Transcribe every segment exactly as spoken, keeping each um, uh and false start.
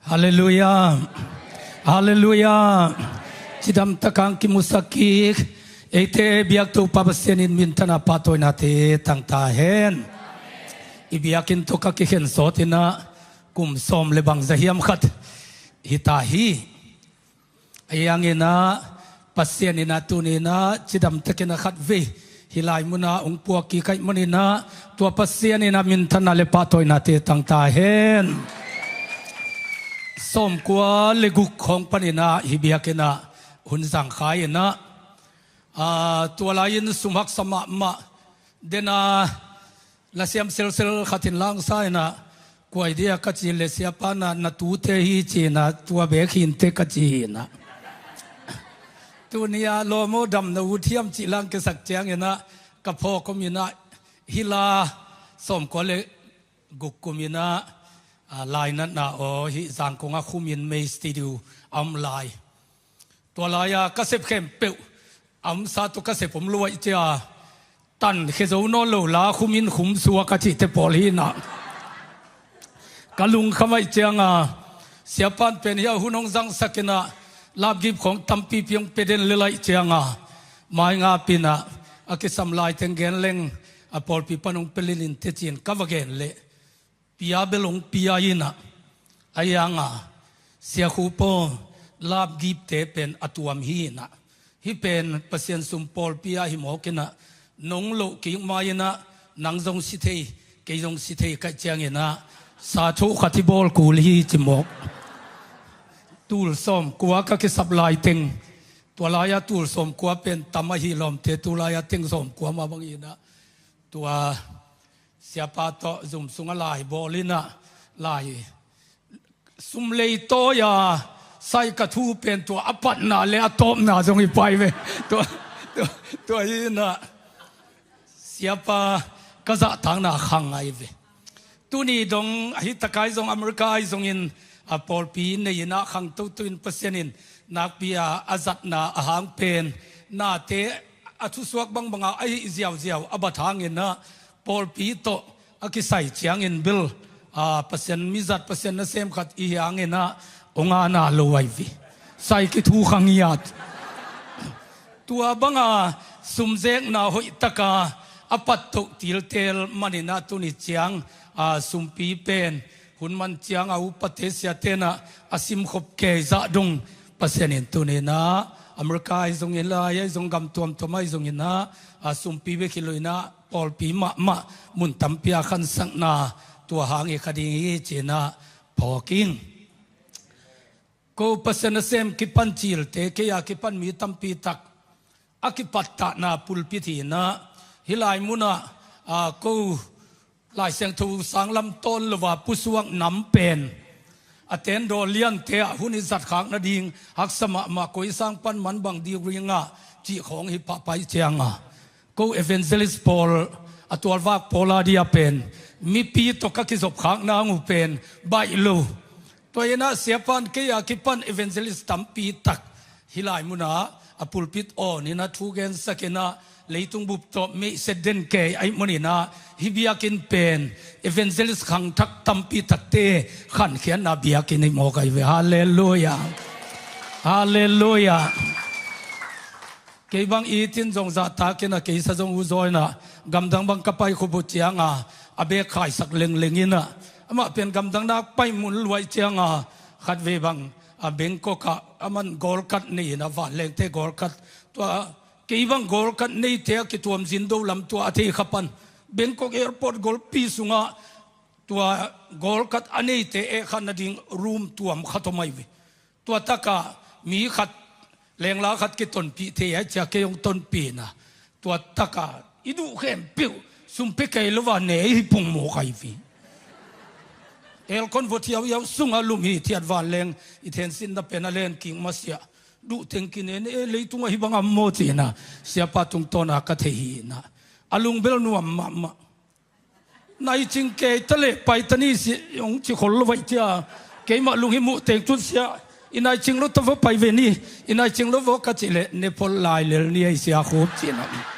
Halleluiah. Halleluiah. Cidam takin kimusak kik eite biak Topa Pasian in minthanna pahtawinate tang ta hen. I biakinn tawh ka kikhen sawt in ah kum sawm le bang za hiam khat hi ta hi. Ahi hangin ah Pasian in ah tuni in ah cidam takin ah khatvei hih lai mun ah hong puak kik ahih manin ah tua Pasian in ah minthanna le pahtawinate tang ta hen. Sawmkua le guk khawng panin ah hih biakinn ah hun zangkhai in ah, aa, tua lai-in sum haksa mahmah. Den a lasiam selsel khat in langsa in ah, kua hi dia ka cih leh, siapa in ah na tute hi ci in ah, tua bek hi inteh ka ci in ah. Tuni ah lawm aw, dam na ut hiam cih la hong kisak ciangin ah ka phawk om in ah, hih la sawmkua le guk kum in ah, aa, lainatna aw, hih Zangkong ah Khum Inn May Studio a om lai. Tua lai-a ka sep khempeuh a omsa tawh ka sep om lua ahih ciang, tankhia zo nawn lo la, khum in khum suak a cihte pawl hi in ah, ka lungkham ahih ciangin, siapa in pen hih a hun hong zangsak in ah, lapgip khawng tampipi hong pia den lel ahih ciangin, mai ngap in ah, a kisam lai teng gen leng, a pawlpi pan hong pia lel inteh ci-in ka va gen leh, pia bel hong pia in ah, ahi hangin, Sia Khup aw, lapgipte pen a tuam hi in ah, hih pen Pasian sum pawlpi ah hi mawk in ah, nong loh kik ma in ah, nang zong si thei, kei zong si thei ka hih ciangin ah, sa thoh khat hi bawl kul hi ci mawk. Tul sawmkua ka kisap lai teng, tua lai-a tul sawmkua pen tam ahi lawmte, tu lai-a teng sawmkua mah bang hi in ah, tua siapa tawh zum sungah lai bawl in ah, lai sum leitawi-a sai ka thu pen tua a patna le a tawpna zong hi pah hi ve. Tua, tua, tua hi in ah, siapa ka zahtakna khang ahi ve. Tuni dong hih tak ah zong, America ah zongin, a pawlpi nei in ah khangto to in, Pasian in nakpi-a a zatna a hang pen, nate a thusuak bangbang ah a hih ziauziau a bat hangin ah, pawlpi tawh a kisai ciangin bel, aa, Pasian mizat, Pasian nasem khat i hi hangin ah, hong ana lo ahi ve. Sai kithu kha ngiat. Tua banga sumzekna hoih taka a pattoh tiltel manin ah tuni ciang, aa, sumpi pen hun man ciang a upate siate in ah a simkhop kei zah dong, Pasian in tuni in ah America ah zongin, lai ah zong, gam tuamtuam ah zongin ah, a sumpi bek hi lo in ah pawlpi mahmah mun tampi a khansakna tua hang hi kha ding hi ci-in ah phawk ing. Ko Pasian nasem kipan cilte, kei a kipan mi tampi tak a kipattahna pulpit hi in ah, hih lai mun ah, aa, ko Lai Siangtho sang lam tawn lo a pusuak nam pen, a tendaw liante ah hun i zatkhak nading haksa mahmah, koi sang pan man bang degree ngah cih khawng hi pah pai ciangin, ko evangelist pawl, a tualvak pawl a dia pen mipi tawh ka kizopkhak nang uh pen baih lo. Tua hi in ah siapa in kei a kipan evangelist tampi tak hih lai mun ah a pulpit awn in ah thu gensak in ah, leitung bup tawh meihset den kei ahih manin ah, hih biakinn pen evangelist khangthak tampi takte khankhiatna biakinn hi mawk ahi ve. Halleluiah. Halleluiah. Kei bang it in zong zahtak in ah, kei sa zong uh zaw in ah, gamdang bang ka pai khup uh ciangin a bek khaisak lengleng in ah, amah pen gamdang nak pai mun lua ahih ciangin, khatvei bang, a, Bangkok ah aman gold card nei in ah, vanlengte gold card, tua kei bang gold card neite a kituam zin do lam tua a thei kha pan, Bangkok airport golpi sungah tua gold card a neite eh kha nading room tuam khat om ahi ve. Tua takah mi khat, lengla khat kitonpih thei a, cia kei hong tonpih in ah, tua takah i duh khempeuh sum pia kei lo a nei hi pong mawk ahi ve. Aircon vot hiauhiau sungah lum hithiat, vanleng i thensinna pen a len kik masiah, duh teng kinen e, leitungah hih bang a om maw ci-in ah siapa tungtawn a ka thei hi in ah, a lungbel nuam mahmah. Naicing kei ta leh pai ta ni, si hong ci khol lo vai cia. Keimah lung hi muh teng cun, sia, i naicing lo ta va pai ve ni, i naicing lo va ka cih leh ne phol lai lel ni ei, Sia Khup ci-in ah.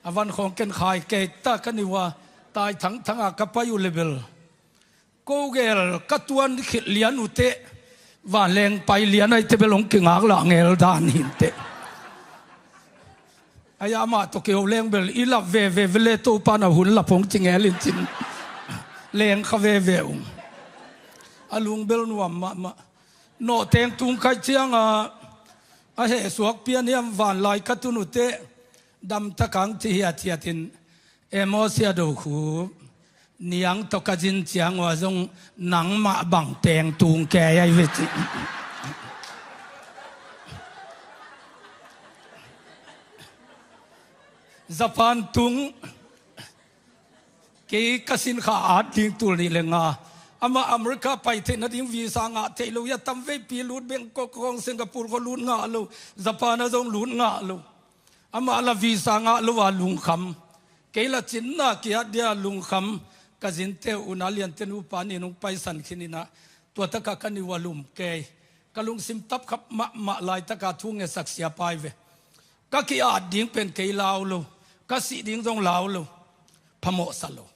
A van khawng ken khai kei ta ka ni uh a, tai thangthang a ka pai uh le bel Ko gel ka tuan khit lian uh teh, vanleng pai lian ahi teh bel hong kingak lah ngel dan hi inteh. Ahi a, amah tawh kiho leng bel i lap veve vele, Topa na hun lap hong ci ngel in cin leng kha veve ung. A lung bel nuam mahmah. Nawhteng tung khaih ciangah a heh suak pian hiam, vanlai ka tun uh teh damtak ang ci hiathiat in, Amos sia do khu, niang tawh ka zin ciang uh a zong nangmah bang teng tung kei ahi ve ci. Japan tung kei ka sinkha at ding tul nih le nga. Amah America pai theih nading visa ngah theih lo hi a, tam veipi lut, Bangkok khawng, Singapore khawng lut ngah lo, Japan ah zong lut ngah lo. Amah la visa ngah lo a lungkham. Kei la cinna kiat dia lungkham. Ka zinte uh, u Na Liante nupa nih hong paisan khin in ah, tua takah ka nih uh a lum kei. Ka lungsim tapkhap mahmah laitaka thu ngetsak siapa hi ve. Ka ki-at ding pen kei lau lo, ka sih ding zong lau lo. Phamawhsa lo,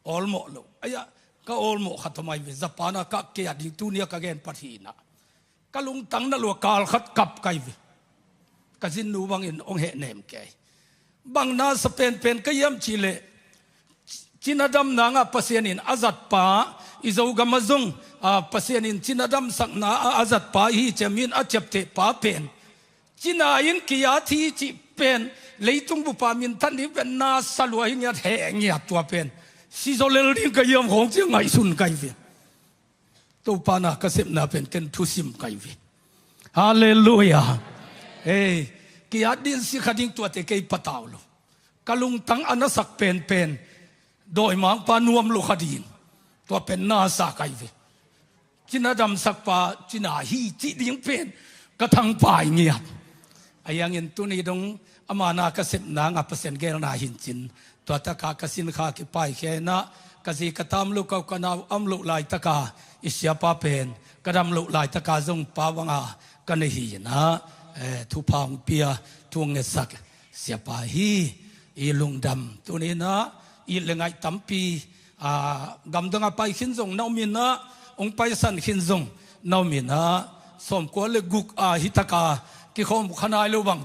awlmawh lo. Ahi a, ka awlmawh khat om ahi ve. Japan ah ka ki-at ding, tuni a ka gen pat hi in ah, ka lungtang na lua kal khat kap ka hi ve. Ka zinnu bangin hong hehnem kei. Bang na sa penpen ka hiam cih leh, cina dam nangah Pasian in a zatpa, i Zogam ah zong, a, Pasian in cina damsakna ah a zatpa hi ci a, min a ciaptehpa pen, cina in ki-at hi cih pen, leitung bupa minthan ding pen na sa lua hi ngiat, heh ngiat, tua pen si zaw lel ding ka hiam khawng ci a ngaihsun ka hi ve. Topa na ka sepna pen ken thusim ka hi ve. Halleluiah. Ei, ki-at ding, si kha ding, tuate kei patau lo. Ka lungtang a nasak penpen, dawimangpa nuam lo kha ding, tua pen na sa ka hi ve. Cina damsakpa cina hi cih ding pen ka thangpai ngiat. Ahi hangin tuni dong ama na ka sep nangah Pasian geelna hi in cin, tua takah ka sinkha kipaikhia in ah, ka zi ka tam lo, ka u ka nau om loh laitaka i siapa pen, ka dam loh laitaka zong pa banga ka nei hi in ah, eh, thupha hong pia, thu hong ngetsak siapa hi. I lungdam. Tuni in ah it le ngaih tampi, a, gamdang a pai khin zong na om in ah, hong paisan khin zong na om in ah, sawmkua le guk a hi taka kikhawm kha nai lo bang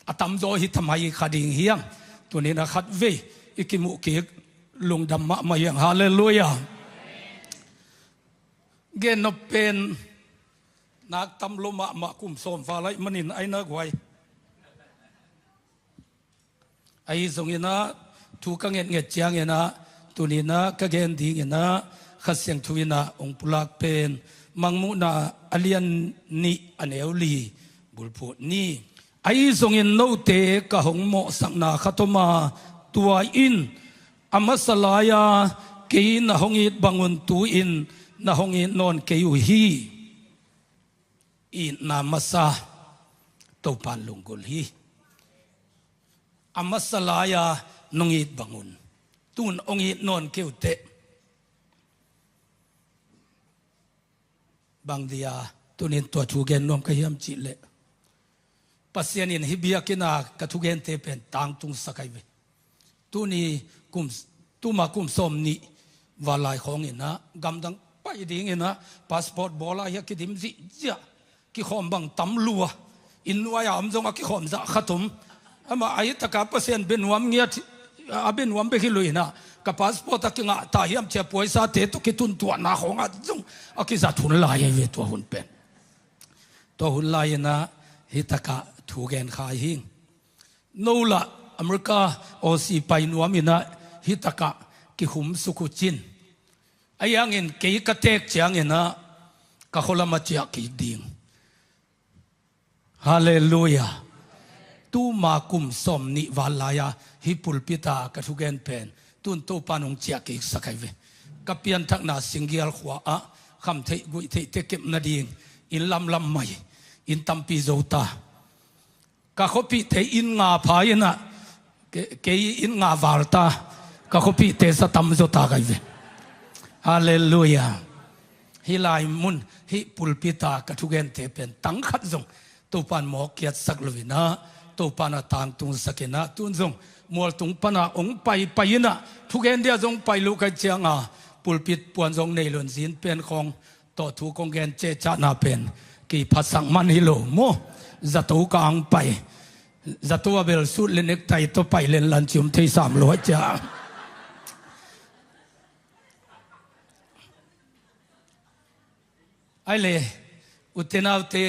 a tamzaw hi ta mai kha ding hi hang. Tuni in ah khatvei i kimuh kik, lungdam mahmah hi hang. Halleluiah. Gen nop pen nak tam lo mahmah, kum sawm val ahih manin ai na guai. Ahi zongin ah, thu ka ngetnget ciangin ah, tuni in ah ka gen dingin ah, Kha Siangtho in ah hong pulak pen, Mangmuhna a lian nih, a neu li, bulphuh nih. Ahi zongin note ka hong mawhsakna khat om a, tua in a masa lai-a kei na hong it bangun tu-in na hong it nawn kei uh hi. Itna masa, Topan lunggulh hi. A masa lai-a nong it bangun tun hong it nawn kei uh teh, bang dia tunin tua thu gen nuam ka hiam cih leh, Pasian in hih biakinn a ka thugente pen tangtungsak ahi ve. Tuni kum, tuma kum sawm nih val lai khawngin ah, gamdang pai dingin ah, passport bawl a hi a kidim zihziah, kikhawm bang tam lua, inn nuai-a om zong a kikhawm zah khat om. Amah ahi taka Pasian bia nuam ngiat, a bia nuam bek hi lo in ah, ka passport a kingah ta hiam ci a, puaisate tawh kituntuahna khawngah zong a kizat hun lai ahi ve tua hun pen. Tua hun lai-in ah hih takah thu gen kha hi ing. No lah America, Aussie pai nuam in ah hih takah kikhum suk uh cin. Ahi hangin kei ka teek ciangin ah ka khualam a ciah kik ding. Halleluiah. Tuma kum sawm nih val lai-a hih pulpit a ka thugen pen tun Topan hong ciah kiksak ahi ve. Ka pianthakna Singgial khua-ah khamtheih guihtheihte kep nading inn lamlam mai, inn tampi zo ta. Ka khuapihte inn nga pha in ah, ke-, kei inn nga val ta, ka khuapihte sa tamzaw ta ka hi ve. Halleluiah. Hih lai mun, hih pulpit a ka thugente pen tang khat zong Topan mawk kiatsak lo in ah, Topan a tangtungsak in ah, tun zong mualtung pan a hong paipai in ah, thugen dia zong pai lo ka hih ciang a, Pulpit puan zong nei lo-in zin pen khawng tawh thu kong gen cehcahna pen kiphasak man hi lo maw. Zato ka ang pai. Zato a bel suit le necktie tawh pai lenlan cium thei sam lo a cia. Ai le, ute naute,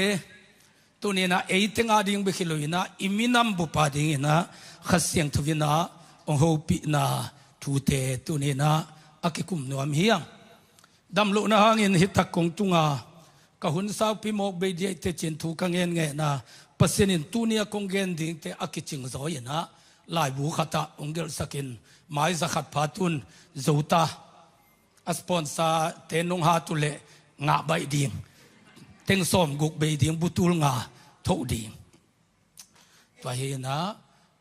tuninah ei teng a ding bek hi lo inah i minam bup a dinginah Kha Siangtho inah hong hopihna thute tuninah a kikum nuam hi hang. Damlohna hangin hi tak kong tunga ka hun saupi mawk bei diaih tecin thu ka ngenngenna Pasian in tuni a kong gen dingte a kicing zaw inah laibu khatah hong gelhsakin mai za khat pha tun zo ta. A sponsor te nong hat uh leh ngah baih ding. Teng sawm guk bei ding, butul nga thoh ding. Tua hi inah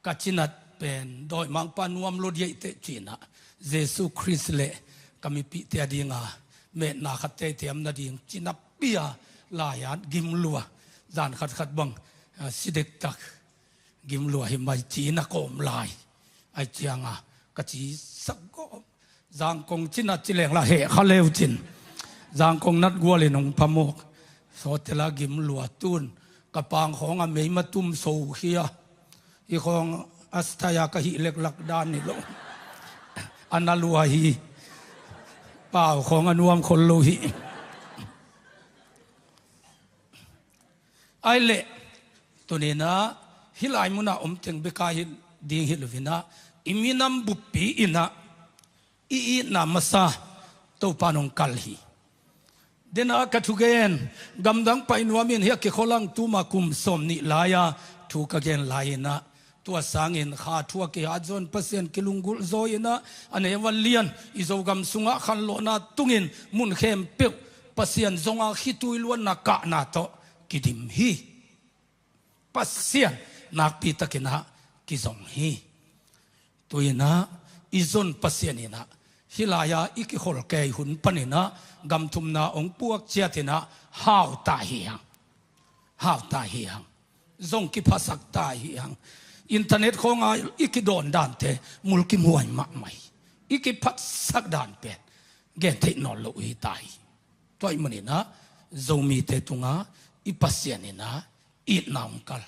ka cinat pen dawimangpa nuam lo diaih teh cinah Jesu Khrist le ka mipihte a dinga metna khat teitei am nading cinappi a lai-at gim lua, zan khatkhat bang, ah, si dektak gim lua hi mai ci-in a kawm lai. Ai cianga ka ci sak gawm. Zangkong cinat ci lengla heh kha leu cin. Zangkong nat gualin hong phamawk. Sawtela gim lua tun ka pang khawng a meima tum so khia. Hi khawng a style a ka hih leklak dan hi lo. A na lua hi. Pau khawng a nuam khol lo hi. Ai leh, tuninah hih lai munah om teng bek a hi ding hi lo inah i minam buppi inah i itna masa Topa in hong kal hi. Denah ka thugen, gamdang pai nuamin hi a kikhol ang, tuma kum sawm nih lai-a thu ka gen lai inah tua sangin kha thu a kihat zaw in Pasian kilunggulh zaw inah a neu a lian i Zogam sungah khanlawhna tungin mun khempeuh Pasian zonga khitui luanna kahna tawh kidim hi. Pasian nakpitakinah kizong hi. Tuinah i zon Pasian inah hih lai-a i kikholkei hun paninah gamthumna hong puak ciatinah hauta hi hang. Hauta hi hang. Zong kiphasak ta hi hang. Internet khawnga i kidawn dante mulkimhuai mahmah hi. I kiphatsak dan pen gentheih nawn lo hi ta hi. Tua ahih maninah Zomite tunga i Pasian inah itna hong kal.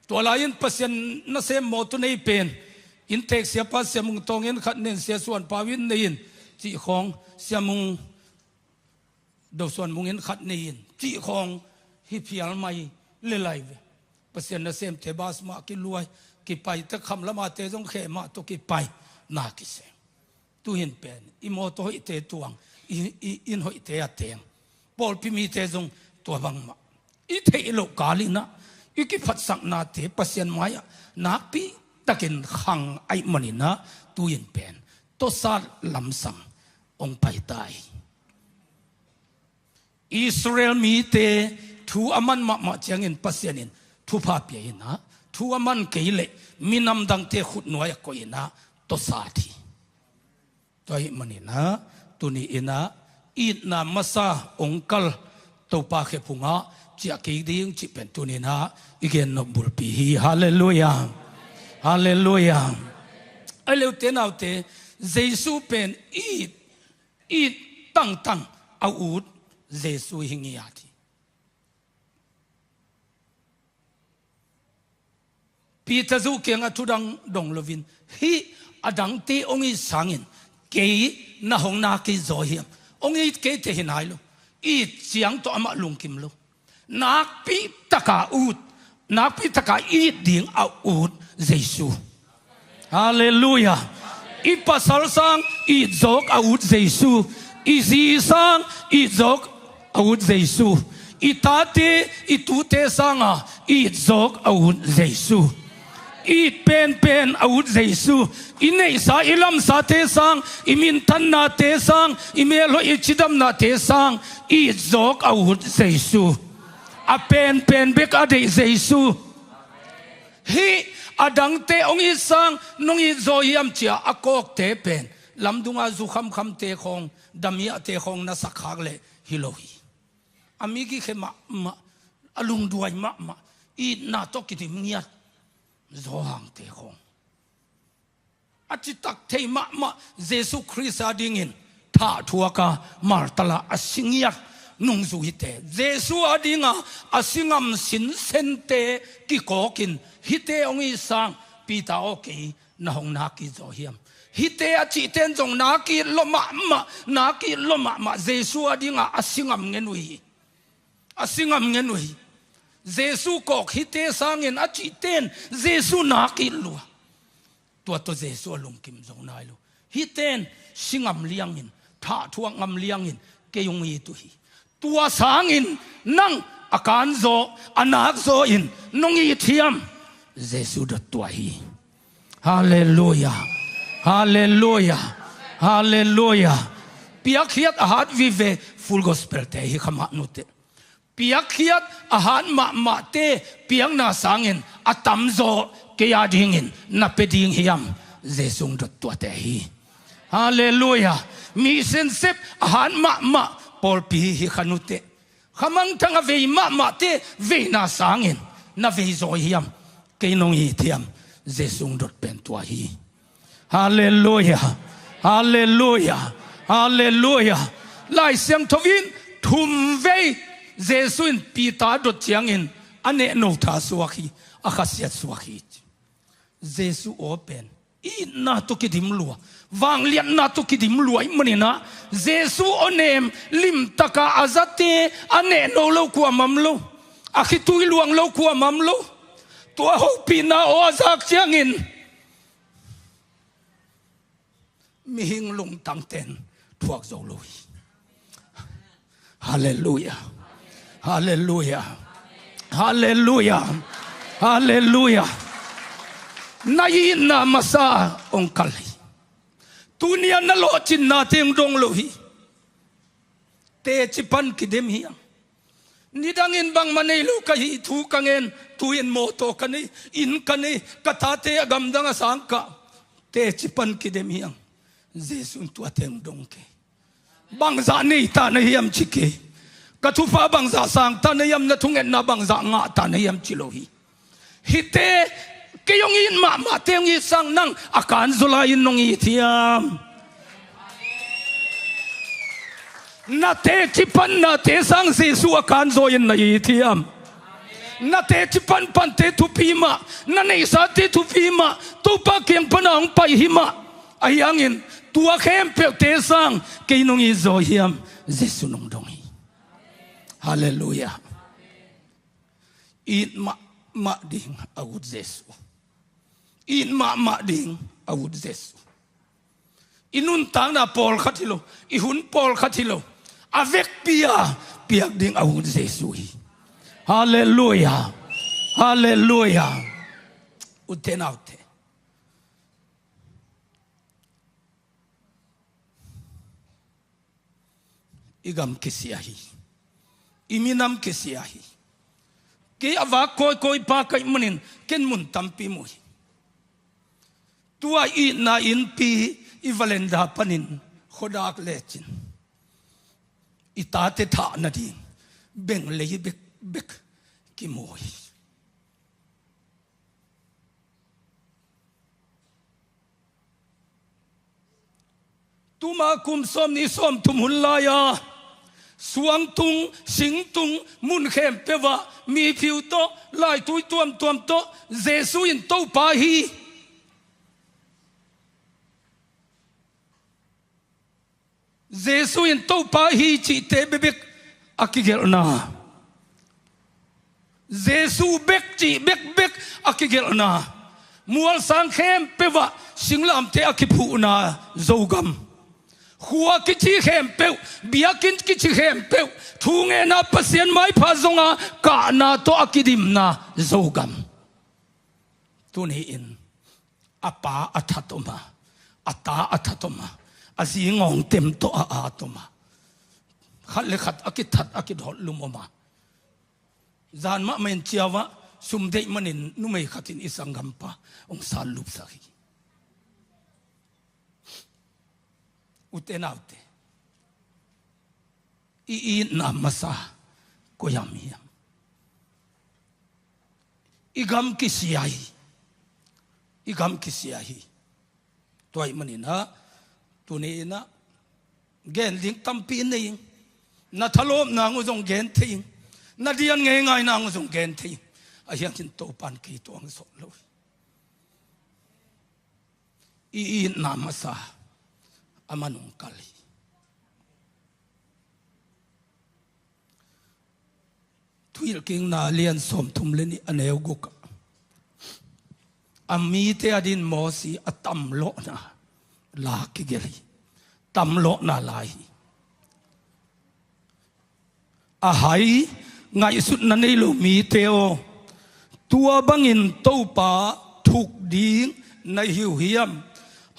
Tua lai-in Pasian nasem mawtaw nei pen inntek siapa Sia Mung Tawng in khat nei in, Sia Suan Pau in nei in cih khawng, Sia Mung Do Suan Mung in khat nei in cih khawng hi phial mai le lai ve. Pasian nasemte bas mah kiluai, kipai, tek kham lamate zong kheh mah tawh kipai na kisem. Tuhin pen i mawtaw hoihte tuang, i, i inn hoihte a teng, pawlpi mite zong tua bangmah. I theih loh kal inah i kiphatsaknate Pasian mai-ah nakpitakin khang ahih maninah tuhin pen tawsat lamsang hong pai ta hi. Israel mite thu a man mahmah ciangin Pasian in thupha pia inah, thu a man kei leh minam dangte khutnuai a koih inah tawsat hi. Tua ahih maninah tuni inah itna masa hong kal Topa khephungah ciah kik ding cih pen tuni inah i gennop bulpi hi. Halleluiah. Halleluiah. Ai le, ute naute, Jesu pen it, it tangtang a ut Jesu hi ngiat hi. Peter zuh kiangah thudang dong loin, hih a dangte hong it sangin kei na hong nak it zaw hiam? Hong it kei thei hi nai lo. It ciang tawh amah lungkim lo. Nakpi taka ut, nakpi taka it ding a ut Jesu. Halleluiah. I pasal sang it zawk a ut Jesu. I zi sang it zawk a ut Jesu. I tate, i tute sanga it zawk a ut Jesu. It penpen a ut Jesu. I neihsa, i lamsate sang, i minthannate sang, i melhoih, i cidamnate sang it zawk a ut Jesu. A penpen bek a deih Jesu. Hih a dangte hong it sang nong it zaw hiam cia a kawkte pen lamdunga zu khamkhamte khawng, damiahte khawng na sakkhak leh hi lo hi. A mi kikhe mahmah, a lungduai mahmah, itna tawh kidim ngiat zawhangte khawng. A citak thei mahmah Jesu Khrist a dingin thah thuaka martala a si ngiat nungzuite, Jesu adinga a si ngam sinsente kikawkin hihte hong hi sang Peter aw, kei na hong nak it zaw hiam? Hihte a cihte in zong nak it lua mahmah, nak it lua mahmah, Jesu adinga a si ngam ngen uh hi. A si ngam ngen uh hi. Jesu kawk hihte sangin a cihte in Jesu nak it lua. Tua tawh Jesu a lungkim zo nai lo. Hihte in si ngam liangin, thah thuak ngam liangin kei hong it uh hi. Tua sangin nang a kanzaw, a nakzaw in nong it hiam? Jesu dot tua hi. Halleluia. Halleluia. Halleluia. Piakkhiat a hat vive, Full Gospel te hi kha mah nuteh. Piakkhiat a hat mahmahte piakna sangin a tamzaw kei adingin na pia ding hiam? Jesu dot tuate hi. Halleluia. Mi sensep a hat mahmah pawlpi hi kha nuteh. Kha mangthang a vei mahmahte veina sangin na vei zaw hiam? Kei nong it hiam? Jesu dot pen tua hi. Halleluia. Halleluia. Halleluia. Lai Siangtho in thum vei Jesu in Peter dot ciangin a nehno tha suak hi, a khasiat suak hi. Jesu aw pen itna tawh kidim lua, vangliatna tawh kidim lua ahih manin ah, Jesu aw nem limtaka a zate a nehno lo kuamah om lo, a khitui luang lo kuamah om lo. Tua hopihna aw a zak ciangin mihing lungtangte in thuak zo lo hi. Halleluia. Halleluia. Halleluia. Halleluia. Na itna masa hong kal hi. Tuni-a na lawhcinna teng dong lo hi. Teci pan kidem hiang. Nidangin bangmah nei lo ka hi thu ka ngen, tu-in mawtaw ka nei, inn ka nei, ka tate a gamdang a sang kah. Teci pan kidem hiang. Jesu in tua teng dong kei. Bangzah nei ta na hiam ci kei. Ka thupha bangzah sang ta na hiam, na thungetna bangzah ngah ta na hiam ci lo hi. Hihte, kei hong it mahmahte hong it sang nang a kanzaw lai-in nong it hiam? Na teci pannate sang Jesu a kanzaw-in na it hiam? Na teci panpante thupi mah, na neihsate thupi mah, Topa kiang pana hong pai hi mah. Ahi hangin tua khempeuhte sang kei nong it zaw hiam? Jesu nong dong hi. Halleluia. It mahmah ding a ut Jesu. It mahmah ding a ut Jesu. I nuntakna pawlkhat hi lo, i hun pawlkhat hi lo, a vekpi-a piak ding a ut Jesu hi. Halleluia. Halleluia. Ute naute, i gam kisia hi. I minam kisia hi. Kei a vak kawikawi pa ka hih manin ken mun tampi mu hi. Tua itna innpi i valenda panin khuadak lecin i tate thah nading beng lei bekbek kimu hi. Tuma kum sawmnih sawmthum hun lai-a suangtung, singtung, mun khempeuh ah miphiu tawh, laitui tuamtuam tawh Jesu in Topa hi. Jesu in Topa hi cihte bekbek a kigelhna, Jesu bek cih bekbek a kigelhna, mualsang khempeuh ah singlamteh a kiphuhna Zogam, khua kici khempeuh, biakinn kici khempeuh, thungetna Pasian maipha zonga kahna tawh a kidimna Zogam. Tuni-in a pa a that om a, a ta a that om a, a zi ngawngtem tawh a at om a, khat le khat a kithat a kidawt lum om a, zan mahmah in ciau ah sum deih manin numei khat in i sanggampa hong sat lupsak hi. Ute naute, i itna masa koi-ah om hiam? I gam kisia hi. I gam kisia hi. Tua ahih manin ah tuni-in ah Gen ding tampi nei ing. Na thalawpna uh zong gen thei ing. Na dian ngeingaina uh zong gen thei ing. Ahi hangin Topan kei tuang sawt lo hi. I itna masa a man ong kal hi. Thuhilhkikna lian sawmthum le nih a neu guk ah, a mite a din Mosi a tamlawhna la kigelh hi. Tamlawhna la hi. A hai, ngaihsutna nei lo mite aw, tua bangin Topa thuk ding na hi uh hiam?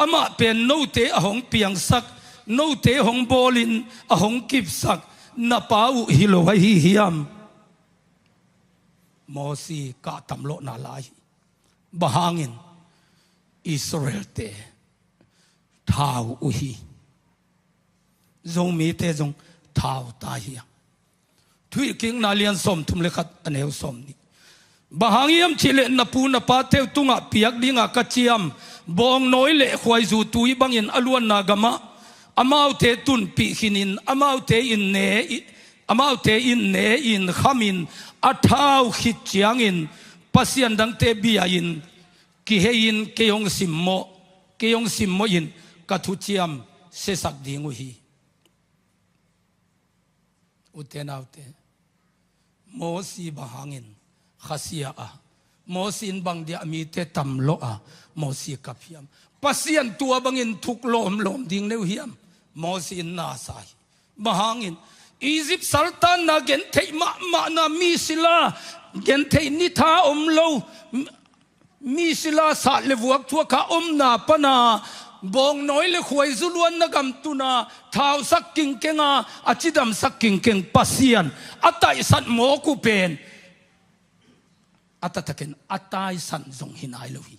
Amah pen note a hong piangsak, note hong bawlin a hong kipsak na pa uh hi lo ahi hiam? Mosi kah tamlawhna la hi. Bang hangin? Israelte thau uh hi. Zomite zong thau ta hi a. Thuhilhkikna lian sawmthum le khat a neu sawmnih. Bang hang hiam cih leh na pu na pate uh tungah piak dinga ka ciam bawngnawi le khuaizu tui bangin a luanna gamah amaute tunpih khinin amaute in ne i, amaute in ne in khamin a thau khit ciangin pasian dangte bia-in kihei-in kei hong simmawh, kei hong simmawhin ka thuciam siasak ding uh hi. Ute naute, Mosi bang hangin khasia a, Mosi in bang dia a mite tamlawh a, Mosi kap hiam? Pasian tua bangin thuk lawmlawm ding na hi uh hiam? Mosi in na sa hi. Bang hangin? Egypt saltanna gentheih mahmahna mi sila gentheih nitha om lo, mi sila sat le vuak thuak a omna pana bawngnawi le khuaizu luanna gam tuna thausak kingkeng a, a cidamsak kingkeng Pasian a taisat mawk uh pen a taktakin a taisan zong hi nai lo hi.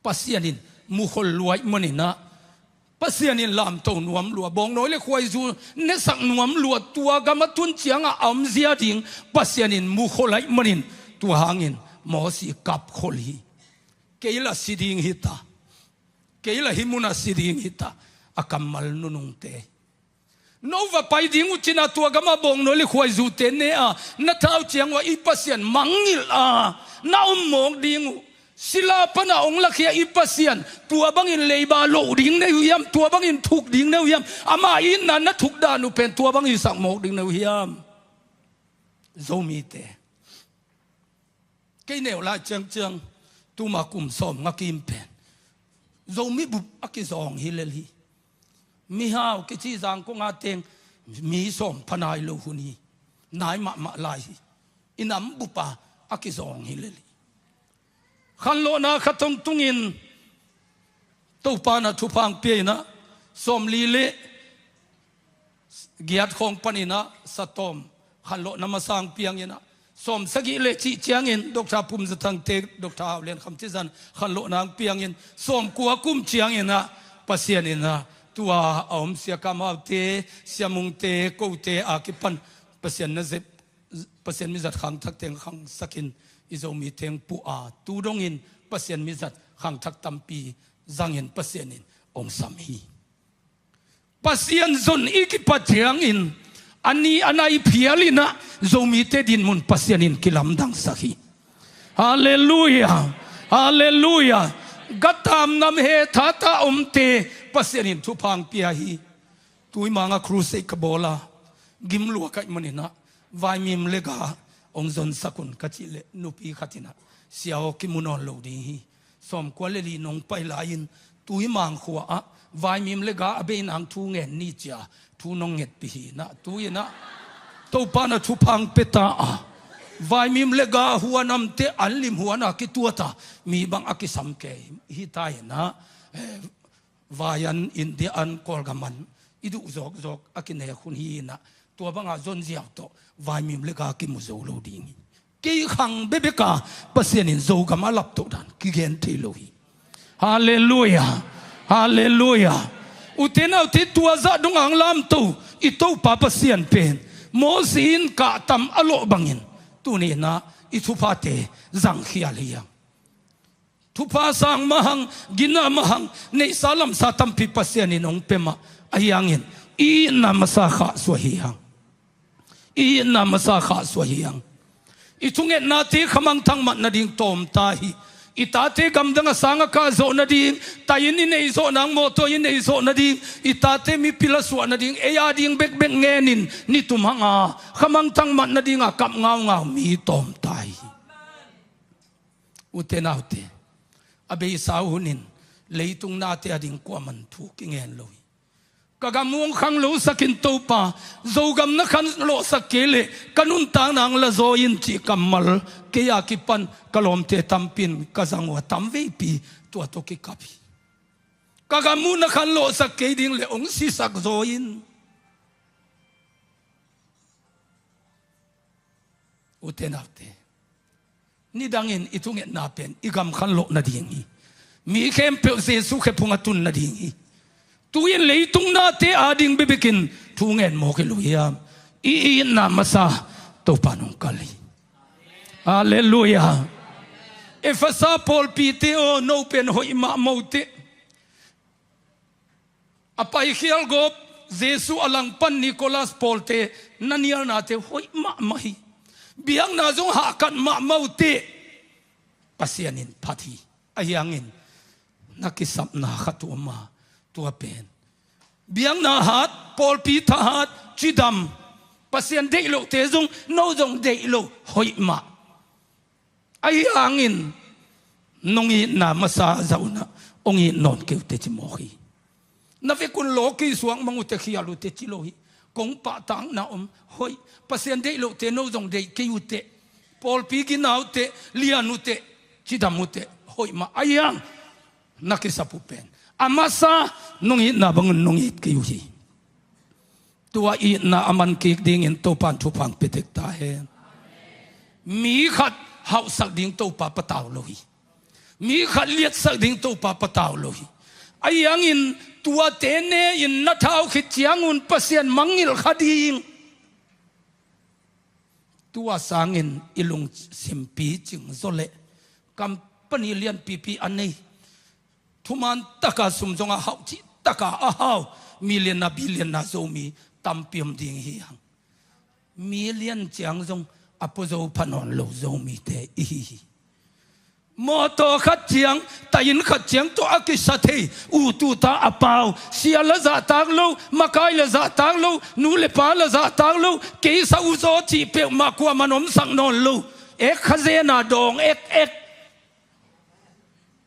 Pasian in mukhol luai maninah Pasian in lamto nuam lua, bawngnawi le khuaizu nesak nuam lua, tua gam a tun ciangah a omzia ding Pasian in mukhol aih manin tua hangin Mosi kapkhol hi. Kei la si ding hita, kei la hih munah si ding hita, a kammal nunungte. No va pai ding uh cina tua gamah bawngnawi le khuaizute ne a na thau ciang uh a i Pasian mangngilh a na om mawk ding uh. Sila pana ong lakhia i Pasian tua bangin leiba loh ding na hi uh hiam? Tua bangin thuk ding na hi uh hiam? Ama itna na thuk dan uh pen tua bang hisak mawk ding na hi uh hiam? Zomite, kei neu lai ciangciang tuma kum sawm nga kim pen Zomi bup a kizawng hi lel hi. Mihau kici Zangkong a teng mi sawm pha nai lo hun hi. Nai mahmah lai hi. I nam bupa a kizawng hi lel hi. Khanlawhna khat hong tungin Topa na thupha hong pia inah sawmli le giat khawng paninah satawm khanlawhna masa hong piang inah sawmsagih le cih ciangin Doctor Pum Za Thangte, Doctor Hau Lian Kham cih zan khanlawhna hong piangin sawmkua kum cianginah Pasian inah tua a om Sia Kam Haute, Sia Mungte, kote a kipan Pasian na zep, Pasian mizat khangthak teng khangsakin i Zomi teng puh a tu dongin Pasian mizat khangthak tampi zangin Pasian in ong sam hi. Pasian zon i kipat ciangin a ni a nai phial inah Zomite dinmun Pasian in kilamdangsak hi. Halleluia. Halleluia. Gatam nam he thata omte Pasian in thupha hong pia hi. Tuimanga crusade ka bawl a gim lua kaih maninah vaimim le ga ong zonsak un ka cih leh nupi khat inah sia aw kimu nawn lo ding hi. Sawmkua le li nong pai lai-in Tuimang khua ah vaimim le ga a bei nang thu ngen ni cia thu nong ngetpih hi inah tu inah Topa na thupha hong pia ta a vaimim le ga huanamte an lim huan a kituat a mi bang a kisam kei hi ta inah, eh, vai an, India an, Kawlgam an i duh zawkzawk a kinek hun hi inah tua banga zonziau tawh vaimim le ga kimu zo lo ding hi. Kei khang bekbek a Pasian in Zogam a laptoh dan kigen thei lo hi. Halleluia. Halleluia. Ute naute, tua zah dong ang lamto i Topa Pasian pen Mosi in kahtam a lawh bangin tuni inah i thuphate zangkhial hi hang. Thupha sang mahang, gina mahang, neihsa lamsa tampi Pasian in hong pia mah ahi hangin I itna masa khahsuah hi hang. I itna masa khahsuah hi hang. I thungetnate khamangthang mat nading tawm ta hi. I tate gamdang a sang a kah zawh nading, tai inn i nei zawh nang, mawtaw i nei zawh nading, i tate mipil a suah nading, ei a ding bekbek ngenin nitum hang a, khamangthang mat nading a kap ngaungau mi tawm ta hi. Ute naute, a beisa hunin leitung nate a ding kuaman thu kingen lo hi. Ka gam hong khang lo sakin Topa, Zogam na khan lawhsak kei leh ka nuntakna hong la zaw in cih kammal kei a kipan ka lawmte tampi in ka zang uh a, tam veipi tua tawh kikap hi. Ka gam uh na khan lawhsak kei ding leh hong sisak zaw in. Ute naute, nidangin i thungetna pen i gam khan lawh nading hi. Mi khempeuh Jesu khephung a tun nading hi. Tu-in leitung nate a ding bekbekin thu ngen mawk hi lo hiam? I itna masa Topa nong kal hi. Halleluiah. Efesa pawlpite aw, no pen hoih mahmah uh teh. A paikhial gawp Jesu a langpan Nicholas pawlte na nialnate hoih mahmah hi. Biakna zong hahkat mahmah uh teh. Pasian in phat hi. Ahi hangin na kisapna khat uh om a, tua pen biakna hat, pawlpi thahat, cidam, Pasian deih lohte zong, no zong deih lo, hoih mah. Ahi hangin nong itna masa zah un ah hong it nawn kei uh teh ci mawk hi. Na vekun law kei suak mang uh teh, khial uh teh ci lo hi. Kong pahtakna om, hoih. Pasian deih lohte no zong deih kei uh teh. Pawlpi gina uh teh, lian uh teh, cidam uh teh, hoih mah. Ahi hang na kisap uh pen a masa nong itna bangun nong it kei uh hi. Tua itna a man kik dingin Topa in thupha hong pia tek ta hen. Mi khat hauhsak ding Topa patau lo hi. Mi khat liatsak ding Topa patau lo hi. Ahi hangin tuate ne-in na thau khit ciangun Pasian mangngilh kha ding. Tua sangin i lungsim picing zaw leh company lianpipi a nei, thuman taka sum zong a hauh, cih taka a hau, million-na billion-na Zomi tampi om ding hi hang. Million ciang zong a pua zo pha nawn lo Zomite i hi hi. Mawtaw khat ciang, tai inn khat ciang tawh a kisa thei, ut uta a pau, sia la zahtak lo, makai la zahtak lo, nu le pa la zahtak lo, kei sa uh zaw cih peuhmah kuaman omsak nawn lo. Ek kha zena dawng ekek.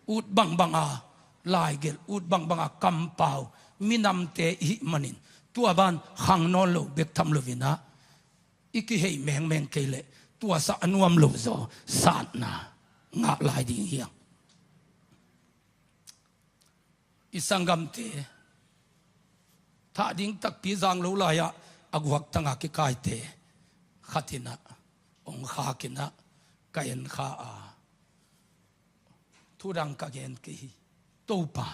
Ut bangbanga laigelh, ut bangbanga kampau minamte i hih manin tua ban khang nawn lo bek tham loin ah, i kihei mengmeng kei leh tuasa a nuam lo zaw satna ngah lai ding hi hang. I sanggamte thah ding takpi zang lo lai-ah a guaktanga kikaite khat in ah hong khak in ah ka en kha a, thu dang ka gen kei hi. Topa,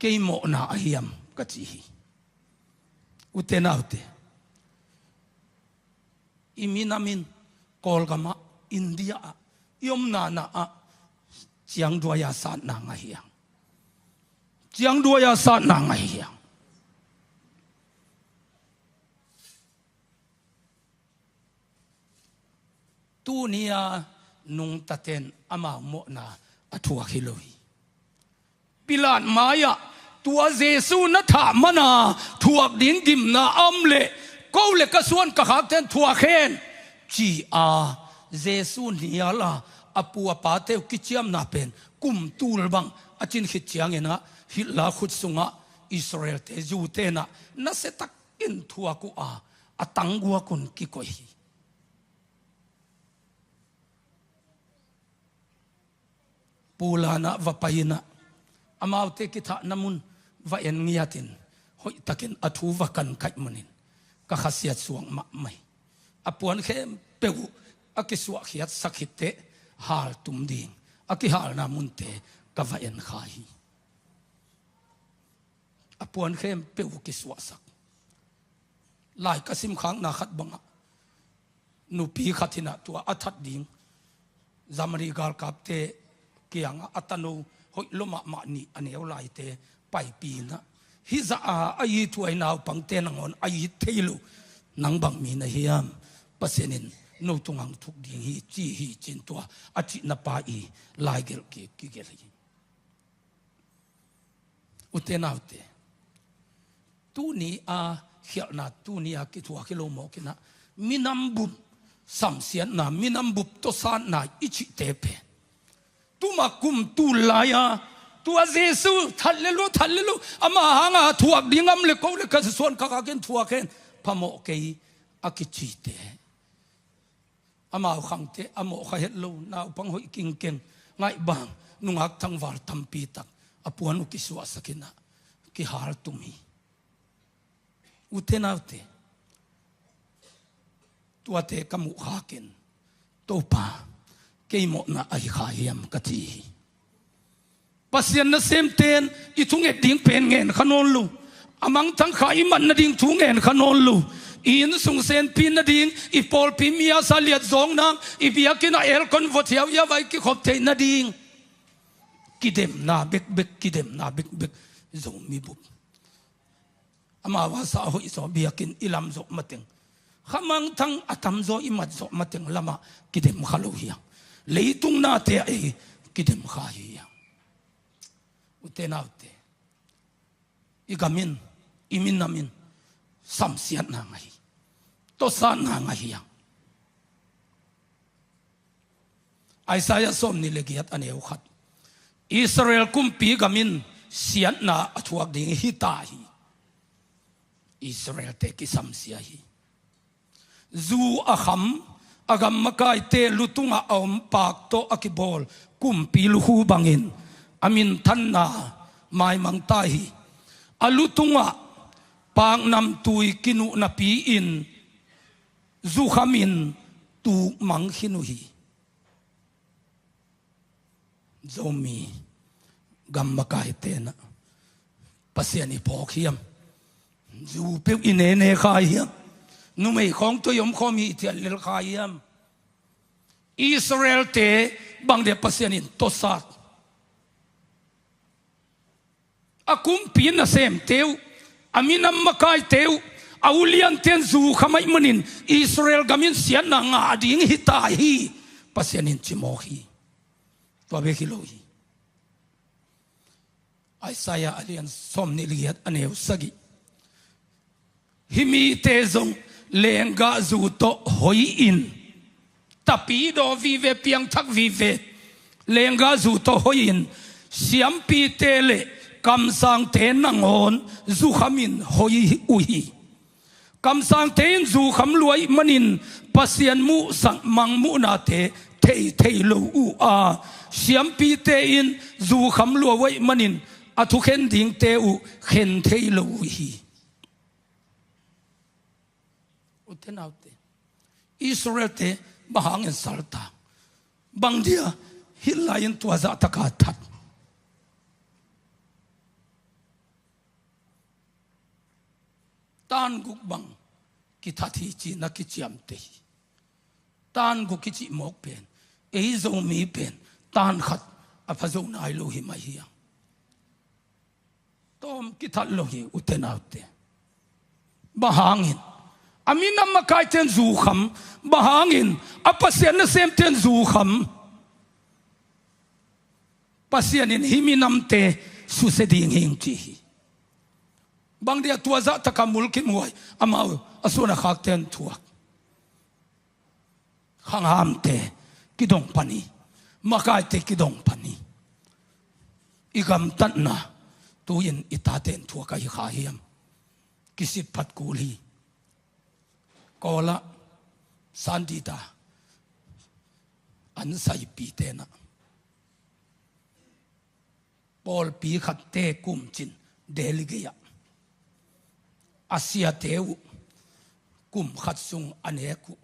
kei mawhna a hiam ka ci hi. Ute naute, i minam in Kawlgam ah, India ah, i omna na ah ciangduai-a satna ngah hi hang. Ciangduai-a satna ngah hi hang. Tuni-a nungtaten amau mawhna a thuak hi lo hi. Pilat mai-ah tua Jesu na thah mana thuak ding gimna a om leh ko le ka suan ka khakten thuak hen, ci-a Jesu nial a, a pu a pate uh kiciamna pen kum tul bang a cin khit ciangin ah Hitler khut sungah Israel-te, Jew-te in ah nasia takin thuak uh a, a tangguak un kikoih hi. Pulan ah va pai in ah, amaute kithahna mun va en ngiatin, hoihtakin a thu va kan kaih manin ka khasiat suak mahmah hi. A puan khempeuh uh a kisuahkhiatsak hi teh, haltum ding a kihalna munte ka va en kha hi. A puan khempeuh uh kisuahsak. Lai ka simkhakna khat bangah nupi khat in ah tua a that ding Germany galkapte kiangah a tano hoih lua mahmah nih a neu laite paipih in ah, Hih zah a, a it uh a i naupangte nangawn a it thei lo. Nang bang mi na hiam? Pasian in no tungah hong thuk ding hi, ci hi, ci-in tua a cihna pa i laigelh ki, kigelh hi. Ute naute, tuni a khialhna, tuni a kithuak hi lo mawk in ah, minam bup samsiatna, minam bup tawsatna i cihte pen, tuma kum tul lai-a, tua Jesu that le lo, that le lo, ama hanga thuak ding om le ko le ka suan ka khakin thuak hen, phamawh kei a kicite. Amau khangte a mawh kha het lo, naupang hoih kingkeng, ngaihbang, nungak tangval tampi tak a puan uh kisuahsak in ah, kihal tum hi. Ute naute, tuate ka muh khakin, Topa, kei mawhna ahi kha hiam ka ci hi. Pasian nasemten i thunget ding pen ngen kha nawn lo. A mangthang kha i man nading thu ngen kha nawn lo. I innsung senpi nading, i pawlpi mi a sa liat zawng nang, i biakinn a aircon vot hiauhiau a i kikhop theih nading. Kidemna bekbek, kidemna bekbek. Zomi bup. Amau a sa hoih zaw biakinn i lam zawh mateng, kha mangthang a tamzaw i mat zawh mateng lamah kidem kha lo hi hang. Leitung nate ah ei kidem kha hi hang. Ute naute, i gam in, i minam in samsiatna ngah hi, tawsatna ngah hi hang. Isaiah sawmnih le giat a neu khat. Israel kumpi gam in siatna a thuak ding hi ta hi. Israelte kisamsia hi. Zu a kham, a gam makaite lu tungah a om paak tawh a kibawl kumpi lukhu bangin a minthanna maimang ta hi. A lu tungah paak namtui kinuh napi-in zukhamin tukmang khin uh hi. Zomi gam makaite in ah Pasian i phawk hiam? Zu peuh i nene kha hiam? Numei khawng tawh i om khawm hi i thial lel kha hiam? Israelte bang dia Pasian in tawsat? A kumpi nasemte uh, a minam makaite uh, a ulianten zu kham ahih manin Israel gam in siatna ngah ding hi ta hi, Pasian in ci mawk hi. Tua bek hi lo hi. Isaiah a lian sawmnih le giat a neu sagih. Hih mite zong lenggah zu tawh hoih in, tapidaw vive, piangthak vive, lenggah zu tawh hoih in, siampite le kamsangte nangawn zukham in hoih uh hi. Kamsangte in zukham lua ahih manin Pasian muhsak mangmuhnate thei thei lo uh a, siampite in zukham lua uh ahih manin a thukhen dingte uh khen thei lo uh hi. Ute naute, Israelte bang hangin salta? Bang dia hih lai-in tua zahtaka that? Tan guk bang kithat hi ci-in a kiciamteh hi. Tan guk i cih mawk pen, ei Zomi pen tan khat a pha zo nai lo hi mai hi hang. Tawm kithat lo hi, ute naute. Bang hangin a minam makaiten zukham, bang hangin a Pasian nasemten zukham? Pasian in hih minamte susia ding hi ing ci hi. Bang dia tua zahtaka mulkimhuai, amau a suan a khakten thuak? Khanghamte kidong pan hi. Makaite kidong pan hi. I gamtatna tu-in i taten thuak ahi kha hiam? Kisit phat kul hi. Kawlah Sandita an saipite in ah pawlpi khatte kumcin Delhi gei-ah a siate uh kum khat sung a nek uh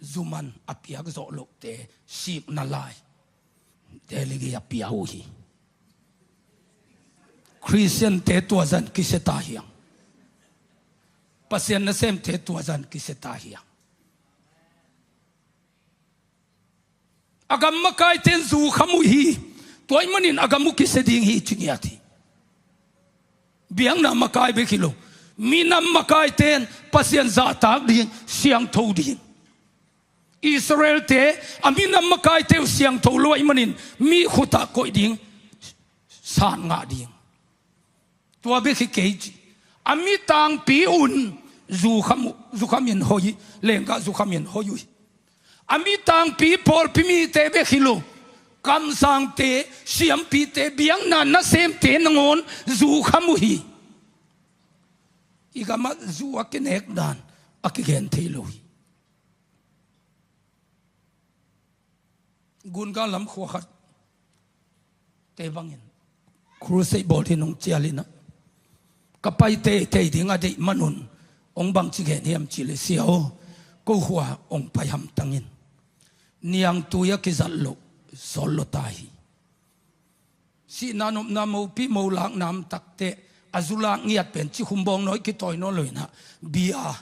zuman a piak zawh lohte sikna lai Delhi gei-ah pia uh hi. Khristiante tua zah in kisia ta hi hang. Pasian nasemte tua zah in kisia ta hi hang. A gam makaiten zukham uh hi. Tua ahih manin a gam uh kisia ding hi ci ngiat hi. Biakna makai bek hi lo, minam makaite in Pasian zahtak ding, siangtho ding. Israel-te a minam makaite uh siangtho lo ahih manin mi khut ah koih ding, san ngah ding. Tua bek hi kei ci. A mi tangpi un zukham uh, zukham in hoih, lenggah zukham in hoih uh hi. A mi tangpi pawlpi mite bek hi lo, kamsangte, siampite, biakna nasemte nangawn zukham uh hi. I gam ah zu a kinek dan a kigen thei lo hi. Gunga lam khua khat te bangin crusade bawl dingin hong cial in ah, ka pai teitei ding a deih manun hong bangci gen hiam cih leh, "Sia aw, ko khua hong pai hamtang in, niangtui a kizat loh sawt lua ta hi. Sihna nopna mopi mo lakna om tak teh, a zu lak ngiat pen cikhum bawng nawi kitawi nawn lo in ah, bia